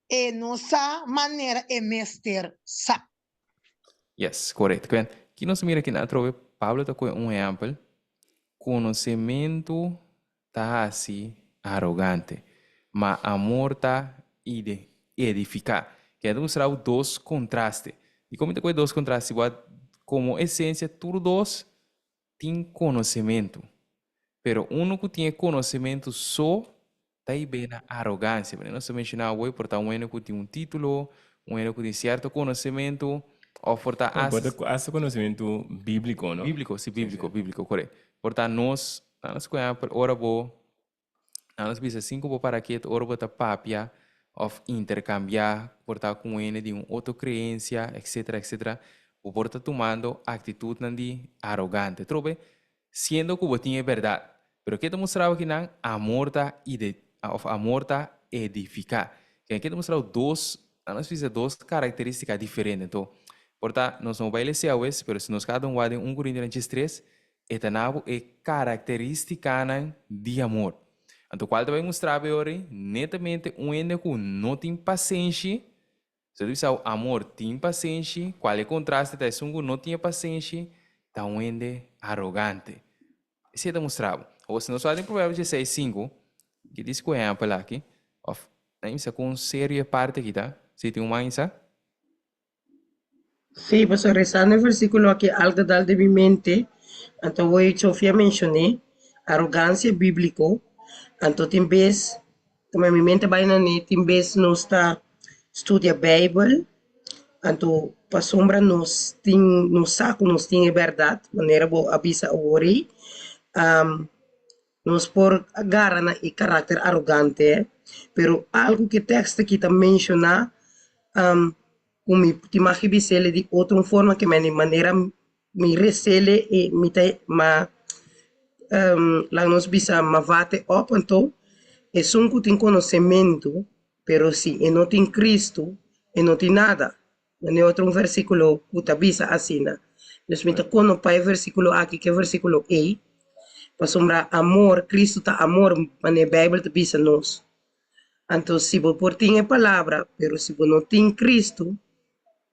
e no sa manera e mester sa. Yes, korekto. Kwen, ki nos mira kinan atrobe Pablo ta kohe un ehèmpel, Konosementu ta hasi arogante, ma amor ta ide edifiká. Keda ta mustra bo dos kontraste. Dikon mi ta kohe dos kontraste? Bo a komo esensia tur dos tin konosementu, pero unu ku tin e konosementu so ta hib'é na arogansia. Manera nos ta menshoná awor, por ta un hende ku tin un título, un hende ku tin sierto konosementu, òf por ta Por ta hasta konosementu bíbliko, no? Bíbliko, si, bíbliko, bíbliko, korekto. Por ta nos, nan nos kohe por ora bo Nan nos bisa sin ku bo para ketu ora bo ta papia òf interkambiá por ta ku un hende di un otro kreensia etcetera etcetera bo por ta tumando aktitutnan di arogante trobe siendo ku bo tin e bèrdat pero ke ta mustra bo kinan amor ta ide òf amor ta edifiká. Ken aki ta mustra dos, nos bisa dos karakterístika diferente. Anto, por ta nos no bai lese awes, pero si nos kada un wak den un Korintionan 13, e ta na bo e karakterístikanan di amor. Anto kual ta bai mustra bo e ora ei? Netamente un hende ku no tin pasenshi. So ta bisa bo amor tin pasenshi, kual e kontraste ta esun ku no tin e pasenshi ta un hende arogante. Esei ta mustra bo. Awor si nos wak den Proverbio dieseis sinku, ki dice ku ehèmpel aki, òf nan bisa kon serio e parti aki ta, si tin un man isa? Sí, pasobra rezando e versíkulo aki algu dal den mi mente, anto awor Sofia a menshoné, arogansia bíbliko, anto tin bes, tuma mi mente bai na ne, tin bes nos ta studia Beibel, anto pasobra nos tin, nos sa ku nos tin e bèrdat, manera bo a bisa awor ei, nos por gara na e karakter arogante, pero algu ku e tekst aki ta menshoná, ku mi tin mag di bis'el di otro un forma ke mende manera mi resele e mi ta ma laga nos bisa ma wate op anto esun ku tin konosementu pero si e no tin Cristo e no tin nada. Mane otro un versikulo ku ta bisa asina. Dus mi ta kono pa e versikulo aki ku e versikulo ei pasobra amor Cristo ta amor mane Beibel ta bisa nos. Anto si bo por tin e palabra, pero si bo no tin Cristo,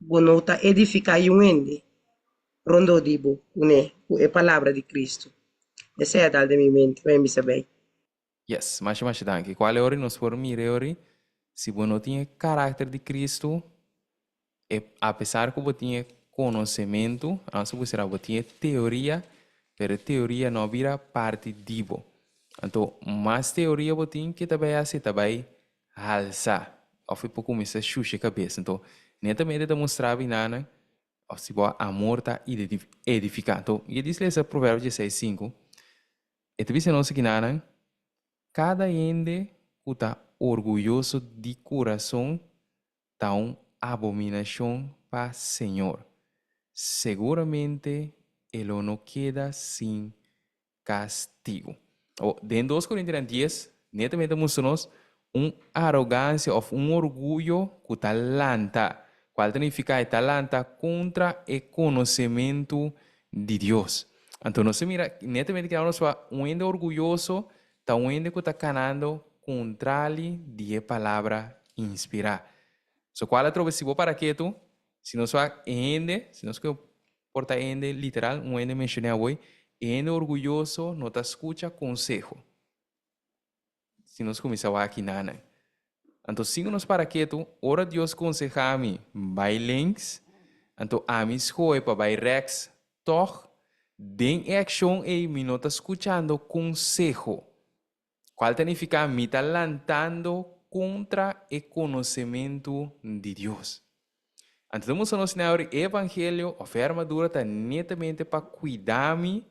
bo no ta edifica yun hende rondó di bo cune cu e palabra di Cristo. Esey a dal den mi mente pa mi bisa bay. Yes, masha masha danki. Cual e ora nos por mira e ora si bo no tin e caracter di Cristo, E apesar ku bo tin e konosementu, ansa bo sera bo tin e teoria, pero e teoria no a bira parti di bo. Anto mas teoria bo tin ke ta bai hasi ta bai halsa òf e por kuminsá shusha e kabes. Anto netamente ta mustra binanan òf si bo amor ta edifiká. Anto mi ke dis lesa Proverbio dieseis sinku, e ta bisa nos kinanan, Kada hende ku ta orguyoso di kurason ta un abominashon pa Señor. Seguramente e lo no keda sin kastigu. Awor, den dos Korintianan dies, netamente ta mustra nos un arogansia òf un orguyo ku ta lanta, kual ta nifiká e ta lanta kontra e konosementu di Dios. Anto nos ta mira netamente keda nos wak un hende orguyoso ta un hende ku ta kanando kontrali di e palabra inspirá. So kual atrobe si bo para ketu, si nos wak e hende, si nos ke por ta e hende literal, un hende menshoné awor, e hende orguyoso no ta skucha konseho. Si nos kuminsá wak kinanan. Anto sin ku nos para ketu, ora Dios konsehá mi bai links, anto ami skohe pa bai rèks, tòg den e akshon ei mi no ta skuchando konseho, kual ta nifiká mi ta lantando kontra e konosementu di Dios. Anto ta mustra nos na e evangelio òf e armadura ta netamente pa kuida mi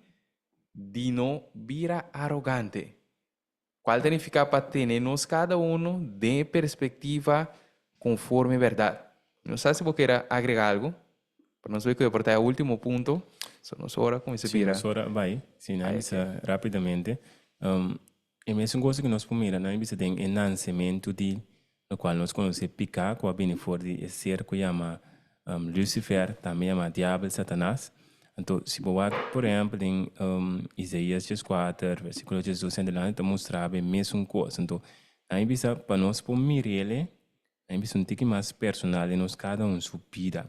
di no bira arogante. Cual ta nifica pa tene nos cada uno den e perspectiva conforme berdad. No sa si bo kier agrega algo, pero nos bay cuya por ta e ultimo punto, so nos ora cuminsa Si, bira. nos ora bay. Si, nan Ay, bisa rapidamente. E mesun cosa cu nos por mira, nan bisa den e nancemento di locual nos conoce pica cu a bini for di e ser cu yama Lucifer, tambe yama diabel, Satanas. Anto si bo wak por ehempel den Isaías dieskuater versiculo diesdos en adelante ta mustra bo e mesun cos. Anto nan a bisa pa nos por mir'el, nan a bisa un tiki mas personal den nos cada un su bida.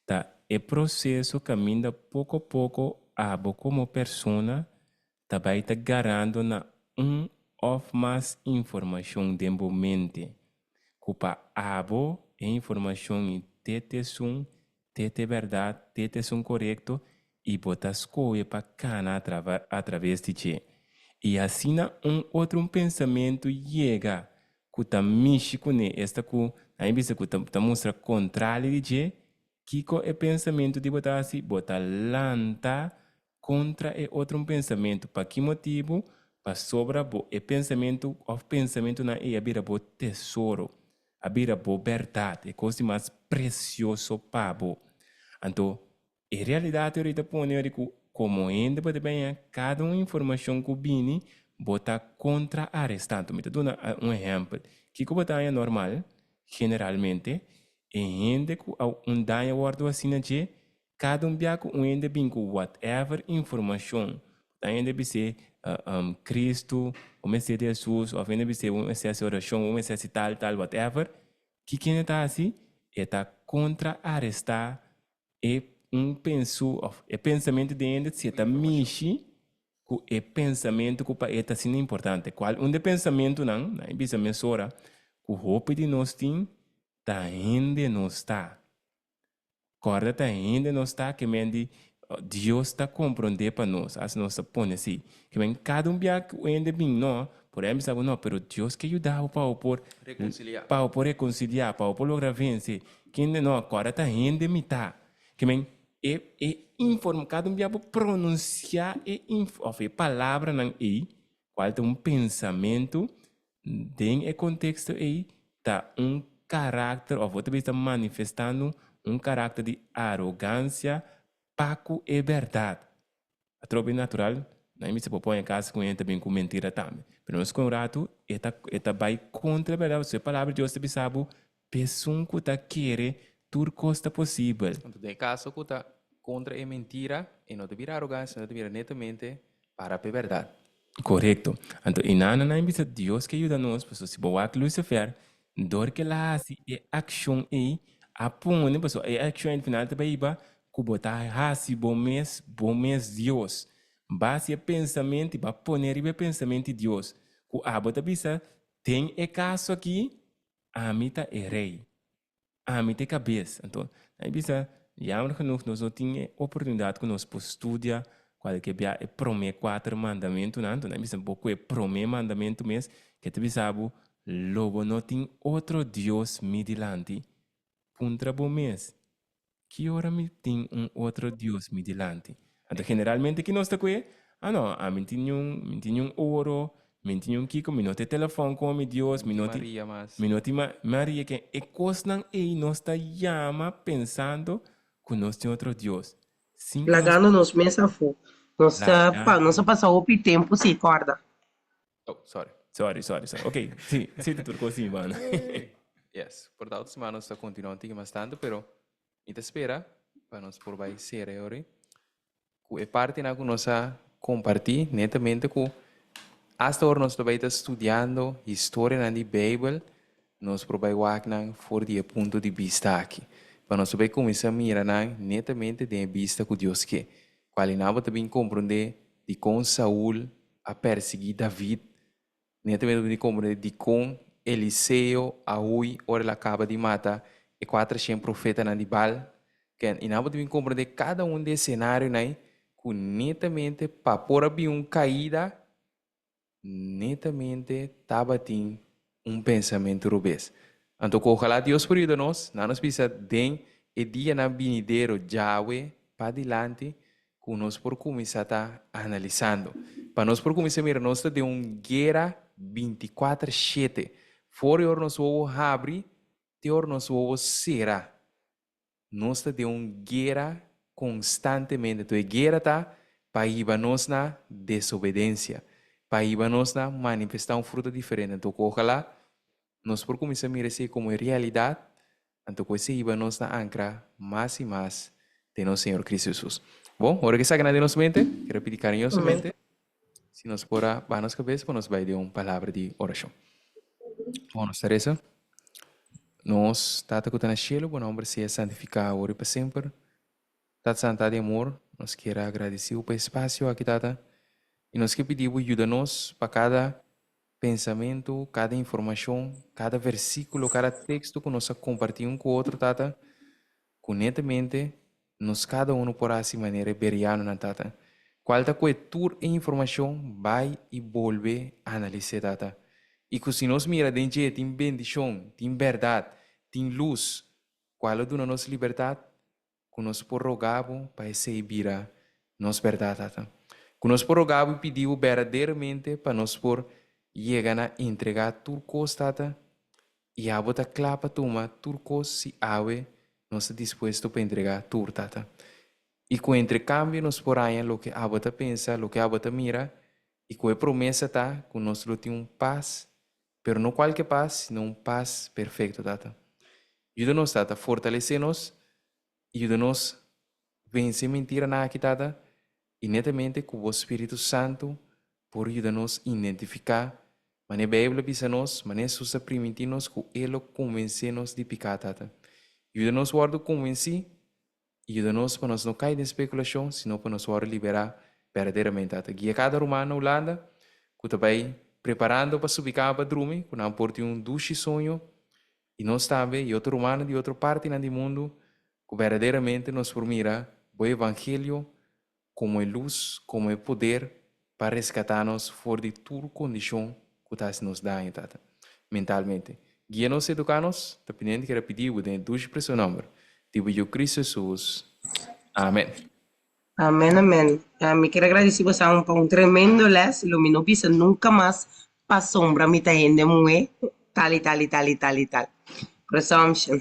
Ta e proceso caminda poco poco abo como persona ta bai ta garando na un òf mas informashon den bo mente ku pa abo e informashon i te t'esun, te t'e bèrdat, te t'esun korekto i bo ta skohe pa kana atraves di dje. I asina un otro un pensamentu yega ku ta mishi kuné, esta ku nan a bisa ku ta mustra kontrali di dje, kiko e pensamentu di bo ta hasi? Bo ta lanta kontra e otro un pensamentu. Pa ki motibu? Pasobra bo e pensamentu òf pensamentunan ei a bira bo tesoro, a bira bo bèrdat, e kos di mas presioso pa bo. Anto, e realidat ei ta pone ora ku komo hende bo ta bini haña kada un informashon ku bini, Bo ta kontra arestá. Anto mi ta duna un ehèmpel. Kiko bo ta haña normal? Generalmente, e hende ku a un daño wòrdu hasi na dje, kada un bia ku un hende bin ku whatever informashon, bo ta hende bis'é Kristu, bo mester di Hesus, òf hende bis'é bo mester hasi orashon, bo mester hasi tal, tal, whatever, kiko hende ta hasi? E ta kontra arestá e un pensu òf e pensamentu di hende si e ta mishi ku e pensamentu ku pa e ta asina importante. Kual un di e pensamentunan, nan e bisa mesora, ku hopi di nos tin, ta hende nos ta. Kòrda ta hende nos ta ke men di Dios ta komprondé pa nos, as nos ta pone así. Ke men kada un bia ku hende bin no, por ehèmpel bisa bo no, pero Dios ke yuda bo pa bo por Rekonsiliá. pa bo por rekonsiliá, pa bo por logra vense. Kende no, kòrda ta hende mi ta. Ke men E e inform kada un bia bo pronunsiá e inf òf e palabranan ei, kual ta un pensamentu, den e konteksto ei ta un karakter òf bo ta bisa manifestando un karakter di arogansia pa ku e bèrdat. Atrobe natural, nan mester por pone kas ku hende ta bin ku mentira tambe. Pero nos ku un ratu e ta e ta bai kontra e bèrdat pasobra e palabra di Dios ta bisa bo, P'esun ku ta kere, tur kos ta posibel. Anto den e kaso ku ta kontra e mentira, e no ta bira arogansia, e no ta bira netamente para p'e bèrdat. Korekto. Anto e nana nan bisa Dios ke yuda nos, pasobra si bo wak Lucifer, dor ke el a hasi e akshon ei, a pone, pasobra e akshon ei al final ta bai hiba ku bo ta hasi bo mes bo mes Dios. Ba hasi e pensamentu i ba pone riba e pensamentu di Dios, ku abo ta bisa, den e kaso aki, ami ta e rei. Ami ta e kabes. Anto, nan a bisa, jammer genoeg nos no tin e oportunidat ku nos por studia kualke bia e promé kuater mandamentunan. Anto nan a bisa, bo ku e promé mandamentu mes ke ta bisa bo, Lo bo no tin otro dios mi dilanti. Puntra bo mes, Ki ora mi tin un otro dios mi dilanti? Anto generalmente ki nos ta kue? Ah no, ami tin niun, mi tin niun oro, mi tin niun kiko, mi no tin telefòn komo mi dios, mi no tin, Maria mas. mi no tin Maria ken. E kosnan ei nos ta yama pensando ku nos tin otro dios. Sin ku nos. Lagando nos mes afó. Nos ta pa, Lagando. nos a pasa hopi tempu si kòrda. Oh, sorry. Sorry, sorry, sorry. Ok, sí, sí ta tur kos sin banda. Yes, por ta otro semana nos ta continua un tiki mas tanto, pero mi ta spera pa nos por bai cera e ora cu e partinan cu nos a comparti netamente cu hasta ora nos ta bai ta studiando historianan di Bijbel, nos por bai wak nan for di e punto di bista aki. Pa nos por bai cuminsa mira nan netamente den e bista cu Dios ke. Cual i nan bo ta bin comprende dicon Saul a persiguí David, netamente bo tin komprendé dikon Eliseo a hui ora el a kaba di mata e kuatershen profetanan di Baal. Ken, i nan bo tin komprendé kada un di e senarionan ei ku netamente pa por a bin un kaida, netamente tabatin un pensamentu robes. Anto ku ojalá Dios por yuda nos, nan nos bisa den e dianan binidero djawe padilanti ku nos por kuminsá ta analisando. Pa nos por kuminsá mira nos ta den un guera bintikuater shete. For e ora nos wowo habri te ora nos wowo sera. Nos ta den un guera konstantemente. Enton e guera ta pa hiba nos na desobedensia, pa hiba nos na manifestá un fruta diferente. Enton ku ojalá nos por kuminsá mira esei komo e realidat, anto ku esei hiba nos na ankra mas i mas den nos Señor Cristo Hesus. Bon, ora ku esaki na den nos mente, kere pidi kariñosamente si nos por a baha nos kabes pa nos bai den un palabra di orashon. Bon, nos ta resa. Nos Tata ku ta na shelu, bo nòmber sea santifiká awor i pa semper. Tata Santa di amor, nos kier a agradesí bo pa e spasio aki, Tata, i nos ke pidi bo yuda nos pa kada pensamentu, kada informashon, kada versíkulo, kada teksto ku nos a kompartí un ku otro, Tata, ku netamente nos kada unu por hasi manera e berianonan, Tata, kual ta kue tur e informashon bai i bolbe analis'é, Tata. I ku si nos mira den dje tin bendishon, tin bèrdat, tin lus, kual lo duna nos libertat, ku nos por roga bo pa esei bira nos bèrdat, Tata. Ku nos por roga bo i pidi bo bèrdaderamente pa nos por yega na entregá tur kos, Tata, i abo ta kla pa tuma tur kos si awe nos ta dispuesto pa entregá tur, Tata. I ku entrekambio nos por haña loke abo ta pensa, loke abo ta mira. I ku e promesa ta ku nos lo tin un pas, pero no kualke pas, sino un pas perfekto, Tata. Yuda nos, Tata, fortalesé nos i yuda nos vense mentiranan aki, Tata, i netamente ku bo Spiritu Santu por yuda nos identifiká manera Beibel a bisa nos, manera Hesus a primintí nos ku E lo konvensé nos di piká, Tata. Yuda nos wòrdu konvensí i yuda nos pa nos no kai den spekulashon, sino pa nos wòrdu liberá berdaderamente, Tata. Guia kada ruman na Hulanda ku ta bai preparando pa subi kama pa drumi, ku nan por tin un dushi soño, i nos tambe i otro rumannan di otro partinan di mundu, ku berdaderamente nos por mira bo evangelio komo e lus, komo e poder pa reskatá nos for di tur kondishon ku ta hasi nos daño, Tata, mentalmente. Guia nos i eduká nos, ta pidiendo kere pidi bo den e dushi preso nòmber di bo Yu Kristu Hesus. Amen. Amen amen. Mi kier a gradisi bosan pa un tremendo les, lo mi no bisa nunka mas pasobra mi ta hende muhé tal i tal i tal i tal i tal. Presumption.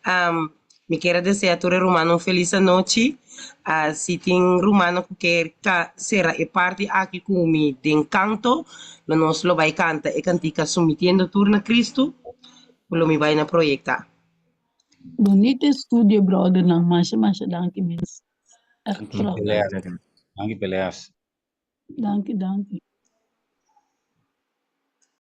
um, mi kier a desea tur e rumannan un felis anochi. Uh, si tin rumannan ku kier ka sera e parti aki ku mi den kanto, lo nos lo bai kanta e kantika Sumitiendo Tur na Kristu, ku lo mi bai na proyekta. Bonito estudio, brothernan. Masha, masha danki mes. Echt Danki, prachtig. Peleas. Danki, Peleas. Danki, danki.